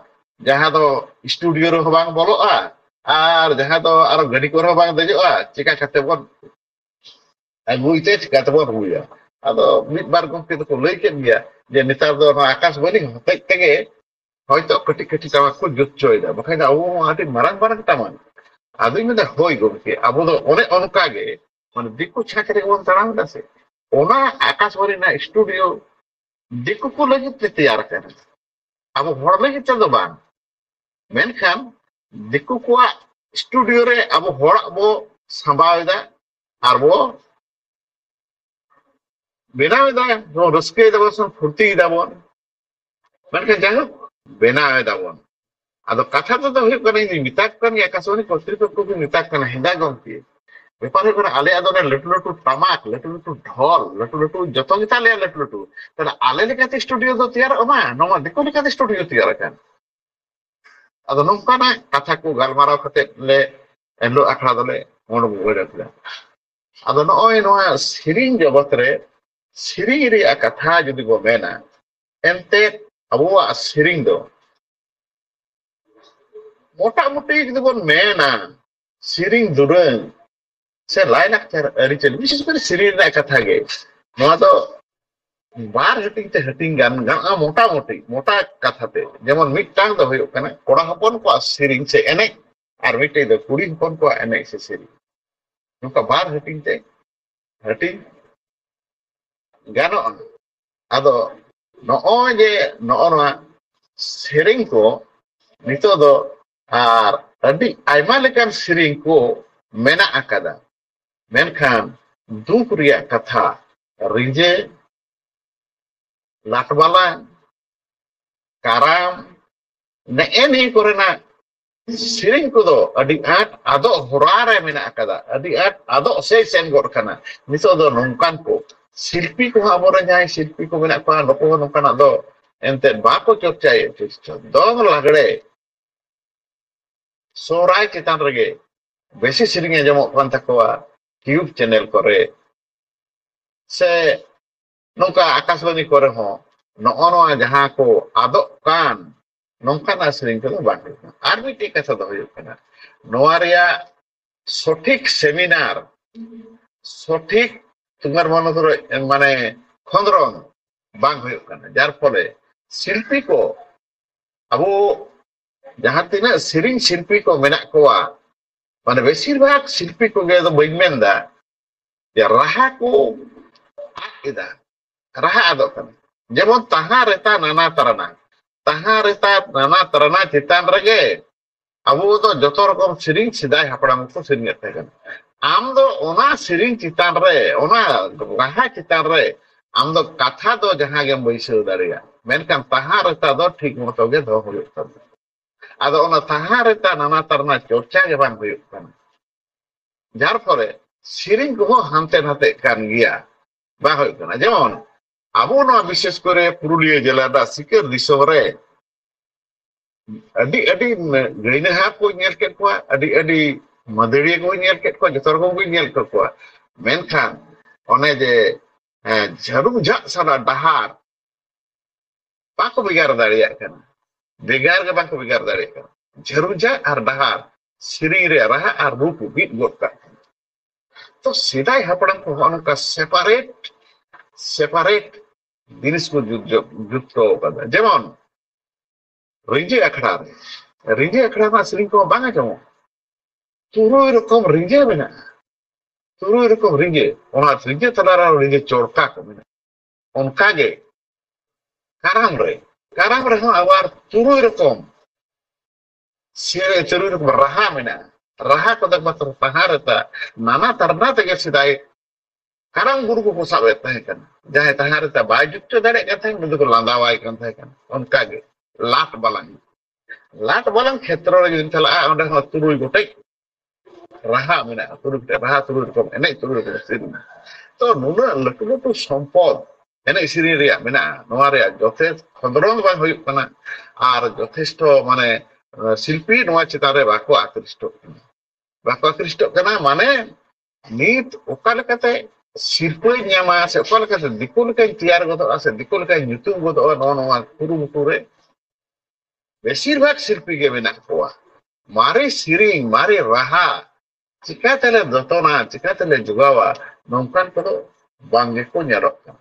ᱡᱟᱦᱟᱸ ᱫᱚ ᱥᱴᱩᱰᱤᱭᱳ ᱨᱮᱦᱚᱸ ᱵᱟᱝ ᱵᱚᱞᱚᱜᱼᱟ ᱟᱨ ᱡᱟᱦᱟᱸ ᱫᱚ ᱟᱨᱚ ᱜᱟᱹᱰᱤ ᱠᱚᱨᱮ ᱦᱚᱸ ᱵᱟᱝ ᱫᱮᱡᱚᱜᱼᱟ, ᱪᱮᱠᱟ ᱠᱟᱛᱮ ᱵᱚᱱ ᱟᱹᱜᱩᱭ ᱛᱮ ᱪᱤᱠᱟᱹ ᱛᱮᱵᱚᱱ ᱨᱩᱭᱟ? ᱟᱫᱚ ᱢᱤᱫ ᱵᱟᱨ ᱜᱚᱢᱠᱮ ᱫᱚᱠᱚ ᱞᱟᱹᱭ ᱠᱮᱫ ᱜᱮᱭᱟ ᱡᱮ ᱱᱮᱛᱟᱨ ᱫᱚ ᱱᱚᱣᱟ ᱟᱠᱟᱥᱵᱟᱱᱤ ᱦᱚᱛᱮᱡ ᱛᱮᱜᱮ ᱦᱚᱭᱛᱳ ᱠᱟᱹᱴᱤᱡ ᱠᱟᱹᱴᱤᱡ ᱴᱟᱢᱟᱠ ᱠᱚ ᱡᱩᱛ ᱦᱚᱪᱚᱭᱮᱫᱟ, ᱵᱟᱠᱷᱟᱱ ᱫᱚ ᱟᱵᱚ ᱢᱟ ᱟᱹᱰᱤ ᱢᱟᱨᱟᱝ ᱢᱟᱨᱟᱝ ᱴᱟᱢᱟᱠ᱾ ᱟᱫᱚᱧ ᱢᱮᱱᱫᱟ, ᱦᱳᱭ ᱜᱚᱢᱠᱮ, ᱟᱵᱚ ᱫᱚ ᱚᱱᱮ ᱚᱱᱠᱟ ᱜᱮ, ᱢᱟᱱᱮ, ᱫᱤᱠᱩ ᱪᱷᱟᱸᱪ ᱨᱮᱜᱮ ᱵᱚᱱ ᱛᱟᱲᱟᱢ ᱮᱫᱟ ᱥᱮ᱾ ᱚᱱᱟ ᱟᱠᱟᱥᱵᱟᱱᱤ ᱨᱮᱱᱟᱜ ᱥᱴᱩᱰᱤᱭᱳ ᱫᱤᱠᱩ ᱠᱚ ᱞᱟᱹᱜᱤᱫ ᱛᱮ ᱛᱮᱭᱟᱨ ᱟᱠᱟᱱᱟ᱾ ᱟᱵᱚ ᱦᱚᱲ ᱞᱟᱹᱜᱤᱫ ᱛᱮᱫᱚ ᱵᱟᱝ, ᱢᱮᱱᱠᱷᱟᱱ ᱫᱤᱠᱩ ᱠᱚᱣᱟᱜ ᱥᱴᱩᱰᱤᱭᱳ ᱨᱮ ᱟᱵᱚ ᱦᱚᱲᱟᱜ ᱵᱚ ᱥᱟᱢᱵᱟᱣ ᱮᱫᱟ ᱟᱨ ᱵᱚ ᱵᱮᱱᱟᱣ ᱮᱫᱟ, ᱵᱚ ᱨᱟᱹᱥᱠᱟᱹᱭ ᱫᱟᱵᱚᱱ ᱥᱮ ᱯᱷᱩᱨᱛᱤᱭ ᱫᱟᱵᱚᱱ, ᱢᱮᱱᱠᱷᱟᱱ ᱡᱟᱭᱦᱳᱠ ᱵᱮᱱᱟᱣ ᱮᱫᱟᱵᱚᱱ᱾ ᱟᱫᱚ ᱠᱟᱛᱷᱟ ᱛᱮᱫᱚ ᱦᱩᱭᱩᱜ ᱠᱟᱱᱟ, ᱤᱧ ᱢᱮᱛᱟ ᱠᱚ ᱠᱟᱱ ᱜᱮᱭᱟ, ᱟᱠᱟᱥᱵᱟᱱᱤ ᱠᱚᱨᱛᱨᱤᱯᱚᱠᱠᱷᱚ ᱠᱚ ᱢᱮᱛᱟ ᱠᱚ ᱠᱟᱱᱟ, ᱦᱮᱸᱫᱟ ᱜᱚᱢᱠᱮ, ᱵᱮᱯᱟᱨ ᱦᱩᱭᱩᱜ ᱠᱟᱱᱟ, ᱟᱞᱮᱭᱟᱜ ᱫᱚ ᱚᱱᱮ ᱞᱟᱹᱴᱩ ᱞᱟᱹᱴᱩ ᱴᱟᱢᱟᱠ, ᱞᱟᱹᱴᱩ ᱞᱟᱹᱴᱩ ᱰᱷᱚᱞ, ᱞᱟᱹᱴᱩ ᱞᱟᱹᱴᱩ ᱡᱚᱛᱚ ᱜᱮᱛᱟ ᱞᱮᱭᱟ ᱞᱟᱹᱴᱩ ᱞᱟᱹᱴᱩ, ᱛᱟᱦᱞᱮ ᱟᱞᱮ ᱞᱮᱠᱟᱛᱮ ᱥᱴᱩᱰᱤᱭᱳ ᱫᱚ ᱛᱮᱭᱟᱨᱚᱜ ᱢᱟ, ᱱᱚᱣᱟ ᱫᱤᱠᱩ ᱞᱮᱠᱟᱛᱮ ᱥᱴᱩᱰᱤᱭᱳ ᱛᱮᱭᱟᱨ ᱟᱠᱟᱱ᱾ ᱟᱫᱚ ᱱᱚᱝᱠᱟᱱᱟᱜ ᱠᱟᱛᱷᱟ ᱠᱚ ᱜᱟᱞᱢᱟᱨᱟᱣ ᱠᱟᱛᱮ ᱞᱮ ᱮᱱᱦᱤᱞᱳᱜ ᱟᱠᱷᱲᱟ ᱫᱚᱞᱮ ᱩᱰᱩᱠ ᱵᱟᱲᱟ ᱠᱮᱫᱟ᱾ ᱟᱫᱚ ᱱᱚᱜᱼᱚᱭ ᱱᱚᱣᱟ ᱥᱮᱨᱮᱧ ᱡᱚᱜᱚᱛ ᱨᱮ ᱥᱮᱨᱮᱧ ᱨᱮᱭᱟᱜ ᱠᱟᱛᱷᱟ ᱡᱩᱫᱤ ᱵᱚ ᱢᱮᱱᱟ, ᱮᱱᱛᱮᱫ ᱟᱵᱚᱣᱟᱜ ᱥᱮᱨᱮᱧ ᱫᱚ ᱢᱚᱴᱟᱢᱩᱴᱤ ᱡᱩᱫᱤ ᱵᱚᱱ ᱢᱮᱱᱟ, ᱥᱮᱨᱮᱧ ᱫᱩᱨᱟᱹᱝ ᱥᱮ ᱞᱟᱭᱼᱞᱟᱠᱪᱟᱨ ᱟᱹᱨᱤᱪᱟᱹᱞᱤ, ᱵᱤᱥᱮᱥ ᱠᱚᱨᱮ ᱥᱮᱨᱮᱧ ᱨᱮᱱᱟᱜ ᱠᱟᱛᱷᱟ ᱜᱮ, ᱱᱚᱣᱟ ᱫᱚ ᱵᱟᱨ ᱦᱟᱹᱴᱤᱧ ᱛᱮ ᱦᱟᱹᱴᱤᱧ ᱜᱟᱱ ᱜᱟᱱᱚᱜᱼᱟ, ᱢᱚᱴᱟᱢᱩᱴᱤ ᱢᱚᱴᱟ ᱠᱟᱛᱷᱟ ᱛᱮ᱾ ᱡᱮᱢᱚᱱ ᱢᱤᱫᱴᱟᱝ ᱫᱚ ᱦᱩᱭᱩᱜ ᱠᱟᱱᱟ ᱠᱚᱲᱟ ᱦᱚᱯᱚᱱ ᱠᱚᱣᱟᱜ ᱥᱮᱨᱮᱧ ᱥᱮ ᱮᱱᱮᱡ, ᱟᱨ ᱢᱤᱫᱴᱮᱡ ᱫᱚ ᱠᱩᱲᱤ ᱦᱚᱯᱚᱱ ᱠᱚᱣᱟᱜ ᱮᱱᱮᱡ ᱥᱮ ᱥᱮᱨᱮᱧ᱾ ᱱᱚᱝᱠᱟ ᱵᱟᱨ ᱦᱟᱹᱴᱤᱧ ᱛᱮ ᱦᱟᱹᱴᱤᱧ ᱜᱟᱱᱚᱜᱼᱟ᱾ ᱟᱫᱚ ᱱᱚᱜᱼᱚᱭ ᱡᱮ ᱱᱚᱜᱼᱚ ᱱᱚᱣᱟ ᱥᱮᱨᱮᱧ ᱠᱚ ᱱᱤᱛᱚᱜ ᱫᱚ ᱟᱨ ᱟᱹᱰᱤ ᱟᱭᱢᱟ ᱞᱮᱠᱟᱱ ᱥᱮᱨᱮᱧ ᱠᱚ ᱢᱮᱱᱟᱜ ᱟᱠᱟᱫᱟ, ᱢᱮᱱᱠᱷᱟᱱ ᱫᱩᱠ ᱨᱮᱭᱟᱜ ᱠᱟᱛᱷᱟ, ᱨᱤᱸᱡᱟᱹ, ᱞᱟᱴᱵᱟᱞᱟ, ᱠᱟᱨᱟᱢ, ᱱᱮᱜᱼᱮ ᱱᱤᱭᱟᱹ ᱠᱚᱨᱮᱱᱟᱜ ᱥᱮᱨᱮᱧ ᱠᱚᱫᱚ ᱟᱹᱰᱤ ᱟᱸᱴ ᱟᱫᱚᱜ ᱦᱚᱨᱟ ᱨᱮ ᱢᱮᱱᱟᱜ ᱟᱠᱟᱫᱟ, ᱟᱹᱰᱤ ᱟᱸᱴ ᱟᱫᱚᱜ ᱥᱮᱫ ᱥᱮᱱ ᱜᱚᱫ ᱟᱠᱟᱱᱟ᱾ ᱱᱤᱛᱚᱜ ᱫᱚ ᱱᱚᱝᱠᱟᱱ ᱠᱚ ᱥᱤᱞᱯᱤ ᱠᱚᱦᱚᱸ, ᱟᱵᱚᱨᱮᱱ ᱡᱟᱦᱟᱸᱭ ᱥᱤᱞᱯᱤ ᱠᱚ ᱢᱮᱱᱟᱜ ᱠᱚᱣᱟ, ᱱᱩᱠᱩ ᱦᱚᱸ ᱱᱚᱝᱠᱟᱱᱟᱜ ᱫᱚ ᱮᱱᱛᱮᱫ ᱵᱟᱠᱚ ᱪᱚᱨᱪᱟᱭᱮᱫ᱾ ᱫᱚᱝ ᱞᱟᱜᱽᱲᱮ ᱥᱚᱦᱨᱟᱭ ᱪᱮᱛᱟᱱ ᱨᱮᱜᱮ ᱵᱮᱥᱤ ᱥᱮᱨᱮᱧ ᱟᱸᱡᱚᱢᱚᱜ ᱠᱟᱱ ᱛᱟᱠᱚᱣᱟ ᱴᱤᱭᱩᱵᱽ ᱪᱮᱱᱮᱞ ᱠᱚᱨᱮ, ᱥᱮ ᱱᱚᱝᱠᱟ ᱟᱠᱟᱥᱵᱟᱱᱤ ᱠᱚᱨᱮ ᱦᱚᱸ ᱱᱚᱜᱼᱚ ᱱᱚᱣᱟ ᱡᱟᱦᱟᱸ ᱠᱚ ᱟᱫᱚᱜ ᱠᱟᱱ, ᱱᱚᱝᱠᱟᱱᱟᱜ ᱥᱮᱨᱮᱧ ᱠᱚᱫᱚ ᱵᱟᱝ ᱦᱩᱭᱩᱜ ᱠᱟᱱᱟ᱾ ᱟᱨ ᱢᱤᱫᱴᱮᱡ ᱠᱟᱛᱷᱟ ᱫᱚ ᱦᱩᱭᱩᱜ ᱠᱟᱱᱟ, ᱱᱚᱣᱟ ᱨᱮᱭᱟᱜ ᱥᱚᱴᱷᱤᱠ ᱥᱮᱢᱤᱱᱟᱨ, ᱥᱚᱴᱷᱤᱠ ᱛᱩᱢᱟᱨ ᱢᱚᱱᱚ ᱫᱷᱚᱨᱚ, ᱢᱟᱱᱮ ᱠᱷᱚᱸᱫᱽᱨᱚᱸᱫᱽ ᱵᱟᱝ ᱦᱩᱭᱩᱜ ᱠᱟᱱᱟ, ᱡᱟᱨ ᱯᱷᱚᱞᱮ ᱥᱤᱞᱯᱤ ᱠᱚ, ᱟᱵᱚ ᱡᱟᱦᱟᱸ ᱛᱤᱱᱟᱹᱜ ᱥᱮᱨᱮᱧ ᱥᱤᱞᱯᱤ ᱠᱚ ᱢᱮᱱᱟᱜ ᱠᱚᱣᱟ, ᱢᱟᱱᱮ ᱵᱮᱥᱤᱨ ᱵᱷᱟᱜᱽ ᱥᱤᱞᱯᱤ ᱠᱚᱜᱮ ᱫᱚ ᱵᱟᱹᱧ ᱢᱮᱱᱫᱟ ᱡᱮ ᱨᱟᱦᱟ ᱠᱚ ᱟᱫ ᱮᱫᱟ, ᱨᱟᱦᱟ ᱟᱫᱚᱜ ᱠᱟᱱᱟ᱾ ᱡᱮᱢᱚᱱ ᱛᱟᱦᱟ ᱨᱮᱛᱟ ᱱᱟᱱᱟ ᱛᱟᱨᱟᱱᱟ, ᱛᱟᱦᱟᱸ ᱨᱮᱛᱟ ᱱᱟᱱᱟ ᱛᱟᱨᱟᱱᱟ ᱪᱮᱛᱟᱱ ᱨᱮᱜᱮ ᱟᱵᱚ ᱫᱚ ᱡᱚᱛᱚ ᱨᱚᱠᱚᱢ ᱥᱮᱨᱮᱧ ᱥᱮᱫᱟᱭ ᱦᱟᱯᱲᱟᱢ ᱠᱚ ᱥᱮᱨᱮᱧᱮᱫ ᱛᱟᱦᱮᱸ ᱠᱟᱱᱟ᱾ ᱟᱢ ᱫᱚ ᱚᱱᱟ ᱥᱮᱨᱮᱧ ᱪᱮᱛᱟᱱ ᱨᱮ, ᱚᱱᱟ ᱨᱟᱦᱟ ᱪᱮᱛᱟᱱ ᱨᱮ ᱟᱢ ᱫᱚ ᱠᱟᱛᱷᱟ ᱫᱚ ᱡᱟᱦᱟᱸ ᱜᱮᱢ ᱵᱟᱹᱭᱥᱟᱹᱣ ᱫᱟᱲᱮᱭᱟᱜᱼᱟ, ᱢᱮᱱᱠᱷᱟᱱ ᱛᱟᱦᱟᱸ ᱨᱮᱛᱟ ᱫᱚ ᱴᱷᱤᱠ ᱢᱚᱛᱚ ᱜᱮ ᱫᱚᱦᱚ ᱦᱩᱭᱩᱜ ᱛᱟᱢᱟ᱾ ᱟᱫᱚ ᱚᱱᱟ ᱛᱟᱦᱟᱸ ᱨᱮᱛᱟ ᱱᱟᱱᱟ ᱛᱟᱨᱱᱟ ᱪᱚᱨᱪᱟ ᱜᱮ ᱵᱟᱝ ᱦᱩᱭᱩᱜ ᱠᱟᱱᱟ, ᱡᱟᱨ ᱯᱷᱚᱞᱮ ᱥᱮᱨᱮᱧ ᱠᱚᱦᱚᱸ ᱦᱟᱱᱛᱮ ᱱᱟᱛᱮᱜ ᱠᱟᱱ ᱜᱮᱭᱟ, ᱵᱟᱝ ᱦᱩᱭᱩᱜ ᱠᱟᱱᱟ᱾ ᱡᱮᱢᱚᱱ ᱟᱵᱚ ᱱᱚᱣᱟ ᱵᱤᱥᱮᱥ ᱠᱚᱨᱮ ᱯᱩᱨᱩᱞᱤᱭᱟᱹ ᱡᱮᱞᱟ ᱨᱮᱱᱟᱜ ᱥᱤᱠᱟᱹᱨ ᱫᱤᱥᱚᱢ ᱨᱮ ᱟᱹᱰᱤ ᱟᱹᱰᱤ ᱜᱟᱹᱭᱱᱟᱹᱦᱟᱨ ᱠᱚ ᱧᱮᱞ ᱠᱮᱫ ᱠᱚᱣᱟ, ᱟᱹᱰᱤ ᱟᱹᱰᱤ ᱢᱟᱹᱫᱟᱹᱲᱤᱭᱟᱹ ᱠᱚ ᱧᱮᱞ ᱠᱮᱫ ᱠᱚᱣᱟ, ᱡᱚᱛᱚ ᱨᱚᱠᱚᱢ ᱠᱚ ᱧᱮᱞ ᱠᱮᱫ ᱠᱚᱣᱟ᱾ ᱢᱮᱱᱠᱷᱟᱱ ᱚᱱᱮ ᱡᱮ, ᱦᱮᱸ, ᱡᱷᱟᱹᱲᱩᱢ ᱡᱷᱟᱜ ᱥᱟᱞᱟ ᱰᱟᱦᱟᱨ ᱵᱟᱠᱚ ᱵᱷᱮᱜᱟᱨ ᱫᱟᱲᱮᱭᱟᱜ ᱠᱟᱱᱟ, ᱵᱷᱮᱜᱟᱨ ᱜᱮ ᱵᱟᱠᱚ ᱵᱷᱮᱜᱟᱨ ᱫᱟᱲᱮᱭᱟᱜ ᱠᱟᱱᱟ᱾ ᱡᱷᱟᱹᱲᱩᱢ ᱡᱷᱟᱜ ᱟᱨ ᱰᱟᱦᱟᱨ, ᱥᱮᱨᱮᱧ ᱨᱮᱭᱟᱜ ᱨᱟᱦᱟ ᱟᱨ ᱨᱩ ᱠᱚ ᱢᱤᱫ ᱜᱚᱫ ᱠᱟᱜ ᱠᱟᱱᱟ᱾ ᱛᱚ ᱥᱮᱫᱟᱭ ᱦᱟᱯᱲᱟᱢ ᱠᱚ ᱦᱚᱸᱜᱼᱚ ᱱᱚᱝᱠᱟ ᱥᱮᱯᱟᱨᱮᱴ ᱥᱮᱯᱟᱨᱮᱴ ᱡᱤᱱᱤᱥ ᱠᱚ ᱡᱩᱛ ᱡᱚ- ᱡᱩᱛ ᱦᱚᱴᱚ ᱠᱟᱫᱟ᱾ ᱡᱮᱢᱚᱱ ᱨᱤᱸᱡᱟᱹ ᱟᱠᱷᱲᱟ ᱨᱮ, ᱨᱤᱸᱡᱟᱹ ᱟᱠᱷᱲᱟ ᱨᱮᱱᱟᱜ ᱥᱮᱨᱮᱧ ᱠᱚᱦᱚᱸ ᱵᱟᱝ ᱟᱸᱡᱚᱢᱚᱜ᱾ ᱛᱩᱨᱩᱭ ᱨᱚᱠᱚᱢ ᱨᱤᱸᱡᱟᱹ ᱢᱮᱱᱟᱜᱼᱟ, ᱛᱩᱨᱩᱭ ᱨᱚᱠᱚᱢ ᱨᱤᱸᱡᱟᱹ᱾ ᱚᱱᱟ ᱨᱤᱸᱡᱟᱹ ᱛᱟᱞᱟ ᱨᱮᱦᱚᱸ ᱨᱤᱸᱡᱟᱹ ᱪᱚᱲᱠᱟ ᱠᱚ ᱢᱮᱱᱟᱜᱼᱟ᱾ ᱚᱱᱠᱟᱜᱮ ᱠᱟᱨᱟᱢ ᱨᱮ, ᱠᱟᱨᱟᱢ ᱨᱮᱦᱚᱸ ᱟᱵᱟᱨ ᱛᱩᱨᱩᱭ ᱨᱚᱠᱚᱢ ᱥᱮᱨᱮᱧ, ᱛᱩᱨᱩᱭ ᱨᱚᱠᱚᱢ ᱨᱟᱦᱟ ᱢᱮᱱᱟᱜᱼᱟ᱾ ᱨᱟᱦᱟ ᱠᱚᱫᱚ ᱢᱟᱛᱨᱚ ᱛᱟᱦᱟᱸ ᱨᱮᱛᱟ ᱱᱟᱱᱟ ᱛᱟᱨᱱᱟ ᱛᱮᱜᱮ ᱥᱮᱫᱟᱭ ᱠᱟᱨᱟᱢ ᱜᱩᱨᱩ ᱠᱚᱠᱚ ᱥᱟᱵ ᱮᱫ ᱛᱟᱦᱮᱸ ᱠᱟᱱᱟ᱾ ᱡᱟᱦᱟᱸᱭ ᱛᱟᱦᱟᱸ ᱨᱮᱛᱟ ᱵᱟᱭ ᱡᱩᱛ ᱦᱚᱪᱚ ᱫᱟᱲᱮᱭᱟᱜ ᱠᱟᱱ ᱛᱟᱦᱮᱸ ᱠᱟᱱᱟ, ᱩᱱᱤ ᱫᱚᱠᱚ ᱞᱟᱸᱫᱟᱣᱟᱭ ᱠᱟᱱ ᱛᱟᱦᱮᱸ ᱠᱟᱱᱟ᱾ ᱚᱱᱠᱟᱜᱮ ᱞᱟᱴ ᱵᱟᱞᱟᱝ, ᱞᱟᱴ ᱵᱟᱞᱟᱝ ᱠᱷᱮᱛᱨᱚ ᱨᱮ ᱡᱩᱫᱤᱢ ᱪᱟᱞᱟᱜᱼᱟ, ᱚᱸᱰᱮ ᱦᱚᱸ ᱛᱩᱨᱩᱭ ᱜᱚᱴᱮᱡ ᱨᱟᱦᱟ ᱢᱮᱱᱟᱜᱼᱟ, ᱛᱩᱨᱩᱭ ᱜᱚᱴᱮᱡ ᱨᱟᱦᱟ, ᱛᱩᱨᱩᱭ ᱨᱚᱠᱚᱢ ᱮᱱᱮᱡ, ᱛᱩᱨᱩᱭ ᱨᱚᱠᱚᱢ ᱥᱮᱨᱮᱧ᱾ ᱛᱚ ᱱᱩᱱᱟᱹᱜ ᱞᱟᱹᱴᱩ ᱞᱟᱹᱴᱩ ᱥᱚᱢᱯᱚᱫ ᱮᱱᱮᱡ ᱥᱮᱨᱮᱧ ᱨᱮᱭᱟᱜ ᱢᱮᱱᱟᱜᱼᱟ, ᱱᱚᱣᱟ ᱨᱮᱭᱟᱜ ᱡᱚᱛᱷᱮᱥᱴ ᱠᱷᱚᱸᱫᱽᱨᱚᱸᱫᱽ ᱵᱟᱝ ᱦᱩᱭᱩᱜ ᱠᱟᱱᱟ᱾ ᱟᱨ ᱡᱚᱛᱷᱮᱥᱴᱚ ᱢᱟᱱᱮ ᱥᱤᱞᱯᱤ ᱱᱚᱣᱟ ᱪᱮᱛᱟᱱ ᱨᱮ ᱵᱟᱠᱚ ᱟᱠᱨᱤᱥᱴᱚᱜ ᱠᱟᱱᱟ, ᱵᱟᱠᱚ ᱟᱠᱨᱤᱥᱴᱚᱜ ᱠᱟᱱᱟ᱾ ᱢᱟᱱᱮ ᱱᱤᱛ ᱚᱠᱟ ᱞᱮᱠᱟᱛᱮ ᱥᱤᱨᱯᱟᱹᱧ ᱧᱟᱢᱟ ᱥᱮ ᱚᱠᱟ ᱞᱮᱠᱟᱛᱮ ᱫᱤᱠᱩ ᱞᱮᱠᱟᱧ ᱛᱮᱭᱟᱨ ᱜᱚᱫᱚᱜᱼᱟ ᱥᱮ ᱫᱤᱠᱩ ᱞᱮᱠᱟᱧ ᱧᱩᱛᱩᱢ ᱜᱚᱫᱚᱜᱼᱟ, ᱱᱚᱜᱼᱚ ᱱᱚᱣᱟ ᱠᱩᱨᱩᱢᱩᱴᱩ ᱨᱮ ᱵᱮᱥᱤᱨ ᱵᱷᱟᱜᱽ ᱥᱤᱞᱯᱤ ᱜᱮ ᱢᱮᱱᱟᱜ ᱠᱚᱣᱟ᱾ ᱢᱟᱨᱮ ᱥᱮᱨᱮᱧ, ᱢᱟᱨᱮ ᱨᱟᱦᱟ ᱪᱤᱠᱟᱹ ᱛᱮᱞᱮ ᱡᱚᱛᱚᱱᱟ, ᱪᱤᱠᱟᱹ ᱛᱮᱞᱮ ᱡᱚᱜᱟᱣᱟ, ᱱᱚᱝᱠᱟᱱ ᱠᱚᱫᱚ ᱵᱟᱝ ᱜᱮᱠᱚ ᱧᱮᱞᱚᱜ ᱠᱟᱱᱟ᱾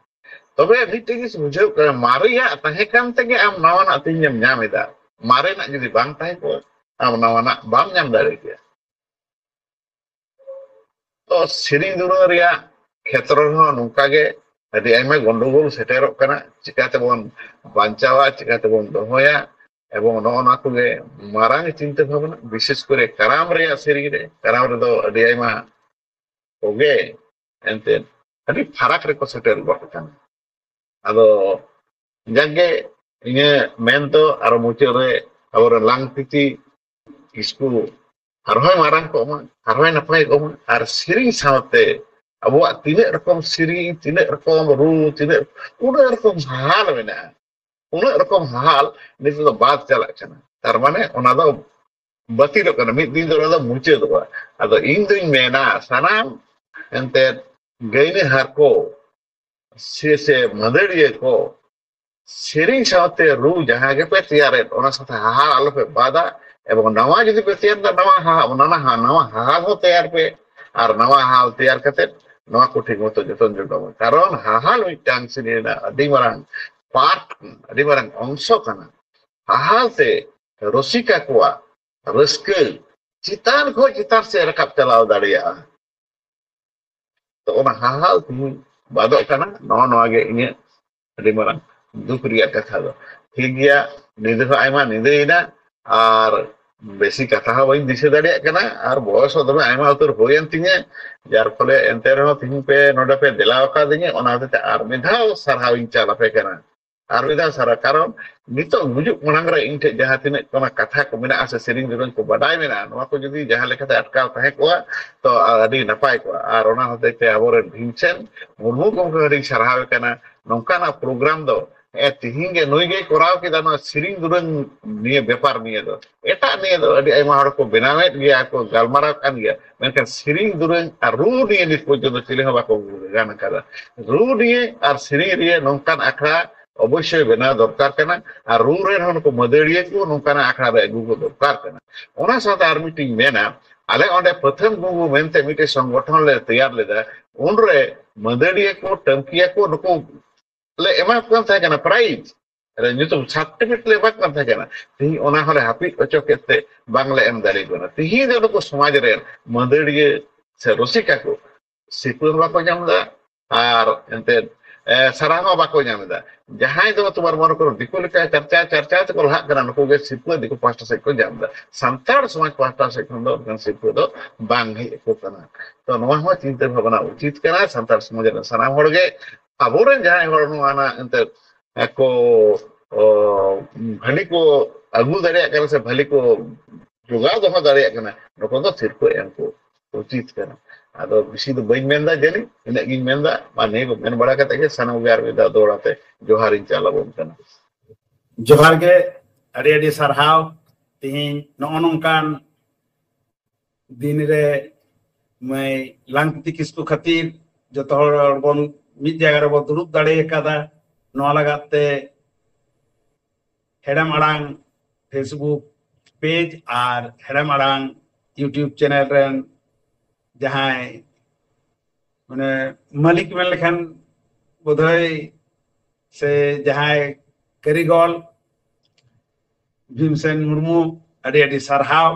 ᱛᱚᱵᱮ ᱢᱤᱫᱴᱮᱱ ᱡᱤᱱᱤᱥ ᱵᱩᱡᱷᱟᱹᱣ ᱠᱟᱱᱟ, ᱢᱟᱨᱮᱭᱟᱜ ᱛᱟᱦᱮᱸ ᱠᱟᱱ ᱛᱮᱜᱮ ᱟᱢ ᱱᱟᱣᱟᱱᱟᱜ ᱛᱮᱦᱮᱧᱮᱢ ᱧᱟᱢ ᱮᱫᱟ᱾ ᱢᱟᱨᱮᱱᱟᱜ ᱡᱩᱫᱤ ᱵᱟᱝ ᱛᱟᱦᱮᱸ ᱠᱚᱜᱼᱟ, ᱟᱢ ᱱᱟᱣᱟᱱᱟᱜ ᱵᱟᱢ ᱧᱟᱢ ᱫᱟᱲᱮ ᱠᱮᱭᱟ᱾ ᱛᱚ ᱥᱮᱨᱮᱧ ᱫᱩᱨᱟᱹᱝ ᱨᱮᱭᱟᱜ ᱠᱷᱮᱛᱨᱚ ᱨᱮᱦᱚᱸ ᱱᱚᱝᱠᱟ ᱜᱮ ᱟᱹᱰᱤ ᱟᱭᱢᱟ ᱜᱚᱱᱰᱚᱜᱳᱞ ᱥᱮᱴᱮᱨᱚᱜ ᱠᱟᱱᱟ᱾ ᱪᱤᱠᱟᱛᱮᱵᱚᱱ ᱵᱟᱧᱪᱟᱣᱟ, ᱪᱤᱠᱟᱛᱮᱵᱚᱱ ᱫᱚᱦᱚᱭᱟ, ᱮᱵᱚᱝ ᱱᱚᱜᱼᱚ ᱱᱚᱣᱟ ᱠᱚᱜᱮ ᱢᱟᱨᱟᱝ ᱪᱤᱱᱛᱟᱹ ᱵᱷᱟᱵᱽᱱᱟ, ᱵᱤᱥᱮᱥ ᱠᱚᱨᱮ ᱠᱟᱨᱟᱢ ᱨᱮᱭᱟᱜ ᱥᱮᱨᱮᱧ ᱨᱮ, ᱠᱟᱨᱟᱢ ᱨᱮᱫᱚ ᱟᱹᱰᱤ ᱟᱭᱢᱟ ᱠᱚᱜᱮ ᱮᱱᱛᱮᱫ ᱟᱹᱰᱤ ᱯᱷᱟᱨᱟᱠ ᱨᱮᱠᱚ ᱥᱮᱴᱮᱨ ᱜᱚᱫ ᱟᱠᱟᱱᱟ᱾ ᱟᱫᱚ ᱡᱟᱠᱜᱮ ᱤᱧᱟᱹᱜ ᱢᱮᱱ ᱫᱚ ᱟᱨᱚ ᱢᱩᱪᱟᱹᱫ ᱨᱮ ᱟᱵᱚᱨᱮᱱ ᱞᱟᱝᱛᱤᱛᱤ ᱠᱤᱥᱠᱩ ᱟᱨᱦᱚᱸᱭ ᱢᱟᱨᱟᱝ ᱠᱚᱜ ᱢᱟ, ᱟᱨᱦᱚᱸᱭ ᱱᱟᱯᱟᱭ ᱠᱚᱜ ᱢᱟ, ᱟᱨ ᱥᱮᱨᱮᱧ ᱥᱟᱶᱛᱮ ᱟᱵᱚᱣᱟᱜ ᱛᱤᱱᱟᱹᱜ ᱨᱚᱠᱚᱢ ᱥᱮᱨᱮᱧ, ᱛᱤᱱᱟᱹᱜ ᱨᱚᱠᱚᱢ ᱨᱩ, ᱛᱤᱱᱟᱹᱜ, ᱩᱱᱟᱹᱜ ᱨᱚᱠᱚᱢ ᱦᱟᱦᱟᱞ ᱢᱮᱱᱟᱜᱼᱟ, ᱩᱱᱟᱹᱜ ᱨᱚᱠᱚᱢ ᱦᱟᱦᱟᱞ ᱱᱤᱛᱚᱜ ᱫᱚ ᱵᱟᱫ ᱪᱟᱞᱟᱜ ᱠᱟᱱᱟ᱾ ᱛᱟᱨ ᱢᱟᱱᱮ ᱚᱱᱟ ᱫᱚ ᱵᱟᱹᱛᱤᱞᱚᱜ ᱠᱟᱱᱟ, ᱢᱤᱫ ᱫᱤᱱ ᱫᱚ ᱚᱱᱟ ᱫᱚ ᱢᱩᱪᱟᱹᱫᱚᱜᱼᱟ᱾ ᱟᱫᱚ ᱤᱧ ᱫᱩᱧ ᱢᱮᱱᱟ, ᱥᱟᱱᱟᱢ ᱮᱱᱛᱮᱫ ᱜᱟᱹᱭᱱᱟᱹᱦᱟᱨ ᱠᱚ ᱥᱮ, ᱥᱮ ᱢᱟᱹᱫᱟᱹᱲᱤᱭᱟᱹ ᱠᱚ, ᱥᱮᱨᱮᱧ ᱥᱟᱶᱛᱮ ᱨᱩ ᱡᱟᱦᱟᱸ ᱜᱮᱯᱮ ᱛᱮᱭᱟᱨᱮᱫ, ᱚᱱᱟ ᱥᱟᱶᱛᱮ ᱦᱟᱦᱟᱞ ᱟᱞᱚᱯᱮ ᱵᱟᱫᱟ᱾ ᱮᱵᱚᱝ ᱱᱟᱣᱟ ᱡᱩᱫᱤ ᱯᱮ ᱛᱮᱭᱟᱨ ᱮᱫᱟ, ᱱᱟᱣᱟ ᱦᱟᱦᱟᱞ, ᱚᱱᱟ ᱱᱟᱦᱟ-, ᱱᱟᱣᱟ ᱦᱟᱦᱟᱞ ᱦᱚᱸ ᱛᱮᱭᱟᱨ ᱯᱮ᱾ ᱟᱨ ᱱᱟᱣᱟ ᱦᱟᱦᱟᱞ ᱛᱮᱭᱟᱨ ᱠᱟᱛᱮ ᱱᱚᱣᱟ ᱠᱚ ᱴᱷᱤᱠ ᱢᱚᱛᱚ ᱡᱚᱛᱚᱱ ᱡᱚᱜᱟᱣ ᱢᱮ᱾ ᱠᱟᱨᱚᱱ ᱦᱟᱦᱟᱞ ᱢᱤᱫᱴᱟᱝ ᱥᱮᱨᱮᱧ ᱨᱮᱱᱟᱜ ᱟᱹᱰᱤ ᱢᱟᱨᱟᱝ ᱯᱟᱨᱴ, ᱟᱹᱰᱤ ᱢᱟᱨᱟᱝ ᱚᱝᱥᱚ ᱠᱟᱱᱟ᱾ ᱦᱟᱦᱟᱞ ᱛᱮ ᱨᱩᱥᱤᱠᱟ ᱠᱚᱣᱟᱜ ᱨᱟᱹᱥᱠᱟᱹ ᱪᱮᱛᱟᱱ ᱠᱷᱚᱱ ᱪᱮᱛᱟᱱ ᱥᱮᱫ ᱨᱟᱠᱟᱵ ᱪᱟᱞᱟᱣ ᱫᱟᱲᱮᱭᱟᱜᱼᱟ᱾ ᱛᱚ, ᱚᱱᱟ ᱦᱟᱦᱟᱞ ᱛᱮᱦᱮᱧ ᱵᱟᱫᱚᱜ ᱠᱟᱱᱟ᱾ ᱱᱚᱜᱼᱚ ᱱᱚᱣᱟ ᱜᱮ ᱤᱧᱟᱹᱜ ᱟᱹᱰᱤ ᱢᱟᱨᱟᱝ ᱫᱩᱠ ᱨᱮᱭᱟᱜ ᱠᱟᱛᱷᱟ ᱫᱚ᱾ ᱴᱷᱤᱠ ᱜᱮᱭᱟ, ᱧᱤᱫᱟᱹ ᱦᱚᱸ ᱟᱭᱢᱟ ᱧᱤᱫᱟᱹᱭᱮᱱᱟ, ᱟᱨ ᱵᱮᱥᱤ ᱠᱟᱛᱷᱟ ᱦᱚᱸ ᱵᱟᱹᱧ ᱫᱤᱥᱟᱹ ᱫᱟᱲᱮᱭᱟᱜ ᱠᱟᱱᱟ, ᱟᱨ ᱵᱚᱭᱚᱥ ᱦᱚᱸ ᱫᱚᱢᱮ ᱟᱭᱢᱟ ᱩᱛᱟᱹᱨ ᱦᱩᱭᱮᱱ ᱛᱤᱧᱟᱹ᱾ ᱡᱟᱨ ᱯᱷᱚᱞᱮ ᱮᱱᱛᱮ ᱨᱮᱦᱚᱸ ᱛᱮᱦᱮᱧ ᱯᱮ ᱱᱚᱰᱮ ᱯᱮ ᱫᱮᱞᱟ ᱟᱠᱟᱫᱤᱧᱟᱹ, ᱚᱱᱟ ᱦᱚᱛᱮᱡ ᱛᱮ ᱟᱨ ᱢᱤᱫ ᱫᱷᱟᱣ ᱥᱟᱨᱦᱟᱣ ᱤᱧ ᱪᱟᱞ ᱟᱯᱮ ᱠᱟᱱᱟ᱾ ᱟᱨ ᱢᱤᱫ ᱫᱷᱟᱣ ᱥᱟᱨᱦᱟᱣ, ᱠᱟᱨᱚᱱ ᱱᱤᱛᱚᱜ ᱜᱩᱡᱩᱜ ᱢᱟᱲᱟᱝ ᱨᱮ ᱤᱧ ᱴᱷᱮᱱ ᱡᱟᱦᱟᱸ ᱛᱤᱱᱟᱹᱜ ᱚᱱᱟ ᱠᱟᱛᱷᱟ ᱠᱚ ᱢᱮᱱᱟᱜᱼᱟ ᱥᱮ ᱥᱮᱨᱮᱧ ᱫᱩᱨᱟᱹᱝ ᱠᱚ ᱵᱟᱰᱟᱭ ᱢᱮᱱᱟᱜᱼᱟ, ᱱᱚᱣᱟ ᱠᱚ ᱡᱩᱫᱤ ᱡᱟᱦᱟᱸ ᱞᱮᱠᱟᱛᱮ ᱟᱴᱠᱟᱣ ᱛᱟᱦᱮᱸ ᱠᱚᱜᱼᱟ, ᱛᱚ ᱟᱹᱰᱤ ᱱᱟᱯᱟᱭ ᱠᱚᱜᱼᱟ᱾ ᱟᱨ ᱚᱱᱟ ᱦᱚᱛᱮᱡ ᱛᱮ ᱟᱵᱚᱨᱮᱱ ᱵᱷᱤᱢᱥᱮᱱ ᱢᱩᱨᱢᱩ ᱜᱚᱢᱠᱮ ᱦᱚᱸ ᱟᱹᱰᱤᱧ ᱥᱟᱨᱦᱟᱣᱮ ᱠᱟᱱᱟ᱾ ᱱᱚᱝᱠᱟᱱᱟᱜ ᱯᱨᱳᱜᱨᱟᱢ ᱫᱚ ᱮ, ᱛᱤᱦᱤᱧ ᱜᱮ ᱱᱩᱭ ᱜᱮᱭ ᱠᱚᱨᱟᱣ ᱠᱮᱫᱟ, ᱱᱚᱣᱟ ᱥᱮᱨᱮᱧ ᱫᱩᱨᱟᱹᱝ ᱱᱤᱭᱟᱹ ᱵᱮᱯᱟᱨ ᱱᱤᱭᱟᱹ ᱫᱚ᱾ ᱮᱴᱟᱜ ᱱᱤᱭᱟᱹ ᱫᱚ ᱟᱹᱰᱤ ᱟᱭᱢᱟ ᱦᱚᱲ ᱠᱚ ᱵᱮᱱᱟᱣᱮᱫ ᱜᱮᱭᱟ, ᱠᱚ ᱜᱟᱞᱢᱟᱨᱟᱣ ᱠᱟᱱ ᱜᱮᱭᱟ, ᱢᱮᱱᱠᱷᱟᱱ ᱥᱮᱨᱮᱧ ᱫᱩᱨᱟᱹᱝ ᱟᱨ ᱨᱩ ᱱᱤᱭᱟᱹ ᱱᱤᱛ ᱯᱚᱨᱡᱚᱱᱛᱚ ᱪᱤᱞᱤ ᱦᱚᱸ ᱵᱟᱠᱚ ᱜᱟᱱ ᱟᱠᱟᱫᱟ᱾ ᱨᱩ ᱱᱤᱭᱟᱹ ᱟᱨ ᱥᱮᱨᱮᱧ ᱨᱮᱭᱟᱜ ᱱᱚᱝᱠᱟᱱ ᱟᱠᱷᱲᱟ ᱚᱵᱚᱥᱥᱳᱭ ᱵᱮᱱᱟᱣ ᱫᱚᱨᱠᱟᱨ ᱠᱟᱱᱟ, ᱟᱨ ᱨᱩ ᱨᱮᱱ ᱦᱚᱲ ᱠᱚ ᱢᱟᱹᱫᱟᱹᱲᱤᱭᱟᱹ ᱠᱚ ᱱᱚᱝᱠᱟᱱᱟᱜ ᱟᱠᱷᱲᱟ ᱨᱮ ᱟᱹᱜᱩ ᱠᱚ ᱫᱚᱨᱠᱟᱨ ᱠᱟᱱᱟ᱾ ᱚᱱᱟ ᱥᱟᱶᱛᱮ ᱟᱨ ᱢᱤᱫᱴᱤᱧ ᱢᱮᱱᱟ, ᱟᱞᱮ ᱚᱸᱰᱮ ᱯᱟᱹᱛᱷᱟᱹᱱ ᱜᱩᱝᱜᱩ ᱢᱮᱱᱛᱮ ᱢᱤᱫᱴᱮᱡ ᱥᱚᱝᱜᱚᱴᱷᱚᱱ ᱞᱮ ᱛᱮᱭᱟᱨ ᱞᱮᱫᱟ, ᱩᱱᱨᱮ ᱢᱟᱹᱫᱟᱹᱲᱤᱭᱟᱹ ᱠᱚ, ᱴᱟᱹᱢᱠᱤᱭᱟᱹ ᱠᱚ, ᱱᱩᱠᱩ ᱞᱮ ᱮᱢᱟ ᱠᱚ ᱠᱟᱱ ᱛᱟᱦᱮᱸ ᱠᱟᱱᱟ, ᱯᱨᱟᱭᱤᱡᱽ ᱨᱮ ᱧᱩᱛᱩᱢ, ᱥᱟᱨᱴᱤᱯᱷᱤᱠᱮᱴ ᱞᱮ ᱮᱢᱟ ᱠᱚ ᱠᱟᱱ ᱛᱟᱦᱮᱸ ᱠᱟᱱᱟ᱾ ᱛᱮᱦᱮᱧ ᱚᱱᱟ ᱦᱚᱸᱞᱮ ᱦᱟᱹᱯᱤᱫ ᱦᱚᱪᱚ ᱠᱮᱫ ᱛᱮ ᱵᱟᱝᱞᱮ ᱮᱢ ᱫᱟᱲᱮ ᱠᱚ ᱠᱟᱱᱟ᱾ ᱛᱮᱦᱮᱧ ᱫᱚ ᱱᱩᱠᱩ ᱥᱚᱢᱟᱡᱽ ᱨᱮᱱ ᱢᱟᱹᱫᱟᱹᱲᱤᱭᱟᱹ ᱥᱮ ᱨᱩᱥᱤᱠᱟ ᱠᱚ ᱥᱤᱨᱯᱟᱹ ᱦᱚᱸ ᱵᱟᱠᱚ ᱧᱟᱢ ᱮᱫᱟ, ᱟᱨ ᱮᱱᱛᱮᱫ ᱥᱟᱨᱦᱟᱣ ᱦᱚᱸ ᱵᱟᱠᱚ ᱧᱟᱢ ᱮᱫᱟ᱾ ᱡᱟᱦᱟᱸᱭ ᱫᱚ ᱛᱩᱢᱟᱨ ᱢᱚᱱᱮ ᱠᱚᱨᱚ ᱫᱤᱠᱩ ᱞᱮᱠᱟ ᱪᱟᱨᱪᱟ ᱪᱟᱨᱪᱟ ᱛᱮᱠᱚ ᱞᱟᱦᱟᱜ ᱠᱟᱱᱟ, ᱱᱩᱠᱩ ᱜᱮ ᱥᱤᱨᱯᱟᱹ ᱫᱤᱠᱩ ᱯᱟᱦᱴᱟ ᱥᱮᱫ ᱠᱚ ᱧᱟᱢ ᱮᱫᱟ᱾ ᱥᱟᱱᱛᱟᱲ ᱥᱚᱢᱟᱡᱽ ᱯᱟᱦᱴᱟ ᱥᱮᱫ ᱠᱷᱚᱱ ᱫᱚ ᱚᱱᱠᱟᱱ ᱥᱤᱨᱯᱟᱹ ᱫᱚ ᱵᱟᱝ ᱦᱮᱡ ᱟᱠᱚ ᱠᱟᱱᱟ᱾ ᱛᱚ ᱱᱚᱣᱟ ᱦᱚᱸ ᱪᱤᱱᱛᱟᱹ ᱵᱷᱟᱵᱽᱱᱟ ᱩᱪᱤᱛ ᱠᱟᱱᱟ ᱥᱟᱱᱛᱟᱲ ᱥᱚᱢᱟᱡᱽ ᱨᱮᱱ ᱥᱟᱱᱟᱢ ᱦᱚᱲ ᱜᱮ᱾ ᱟᱵᱚᱨᱮᱱ ᱡᱟᱦᱟᱸᱭ ᱦᱚᱲ ᱱᱚᱣᱟ ᱱᱟᱜ ᱮᱱᱛᱮᱫ ᱠᱚ ᱵᱷᱟᱹᱞᱤ ᱠᱚ ᱟᱹᱜᱩ ᱫᱟᱲᱮᱭᱟᱜ ᱠᱟᱱᱟ ᱥᱮ ᱵᱷᱟᱹᱞᱤ ᱠᱚ ᱡᱚᱜᱟᱣ ᱫᱚᱦᱚ ᱫᱟᱲᱮᱭᱟᱜ ᱠᱟᱱᱟ, ᱱᱩᱠᱩ ᱫᱚ ᱥᱤᱨᱯᱟᱹ ᱮᱢ ᱠᱚ ᱩᱪᱤᱛ ᱠᱟᱱᱟ᱾ ᱟᱫᱚ ᱵᱮᱥᱤ ᱫᱚ ᱵᱟᱹᱧ ᱢᱮᱱᱫᱟ, ᱡᱟᱹᱱᱤᱡ ᱤᱱᱟᱹᱜ ᱜᱤᱧ ᱢᱮᱱᱫᱟ᱾ ᱢᱟ ᱱᱤᱭᱟᱹ ᱠᱚ ᱢᱮᱱ ᱵᱟᱲᱟ ᱠᱟᱛᱮ ᱜᱮ ᱥᱟᱱᱟᱢ ᱜᱮ ᱟᱨ ᱢᱤᱫ ᱫᱷᱟᱣ ᱫᱚᱦᱲᱟ ᱛᱮ ᱡᱚᱦᱟᱨᱤᱧ ᱪᱟᱞ ᱟᱵᱚᱱ ᱠᱟᱱᱟ᱾ ᱡᱚᱦᱟᱨ ᱜᱮ, ᱟᱹᱰᱤ ᱟᱹᱰᱤ ᱥᱟᱨᱦᱟᱣ᱾ ᱛᱤᱦᱤᱧ ᱱᱚᱜᱼᱚ ᱱᱚᱝᱠᱟᱱ ᱫᱤᱱ ᱨᱮ ᱢᱟᱹᱭ ᱞᱟᱝᱛᱤᱛᱤ ᱠᱤᱥᱠᱩ ᱠᱷᱟᱹᱛᱤᱨ ᱡᱚᱛᱚ ᱦᱚᱲ ᱵᱚᱱ ᱢᱤᱫ ᱡᱟᱭᱜᱟ ᱨᱮᱵᱚᱱ ᱫᱩᱲᱩᱵ ᱫᱟᱲᱮ ᱟᱠᱟᱫᱟ᱾ ᱱᱚᱣᱟ ᱞᱟᱜᱟᱫ ᱛᱮ ᱦᱮᱲᱮᱢ ᱟᱲᱟᱝ Facebook page ᱟᱨ ᱦᱮᱲᱮᱢ ᱟᱲᱟᱝ YouTube channel ᱨᱮᱱ ᱡᱟᱦᱟᱸᱭ ᱢᱟᱱᱮ ᱢᱟᱹᱞᱤᱠ ᱢᱮᱱ ᱞᱮᱠᱷᱟᱱ ᱵᱳᱫᱷᱚᱭ ᱥᱮ ᱡᱟᱦᱟᱸᱭ ᱠᱟᱹᱨᱤᱜᱚᱞ ᱵᱷᱤᱢᱥᱮᱱ ᱢᱩᱨᱢᱩ, ᱟᱹᱰᱤ ᱟᱹᱰᱤ ᱥᱟᱨᱦᱟᱣ᱾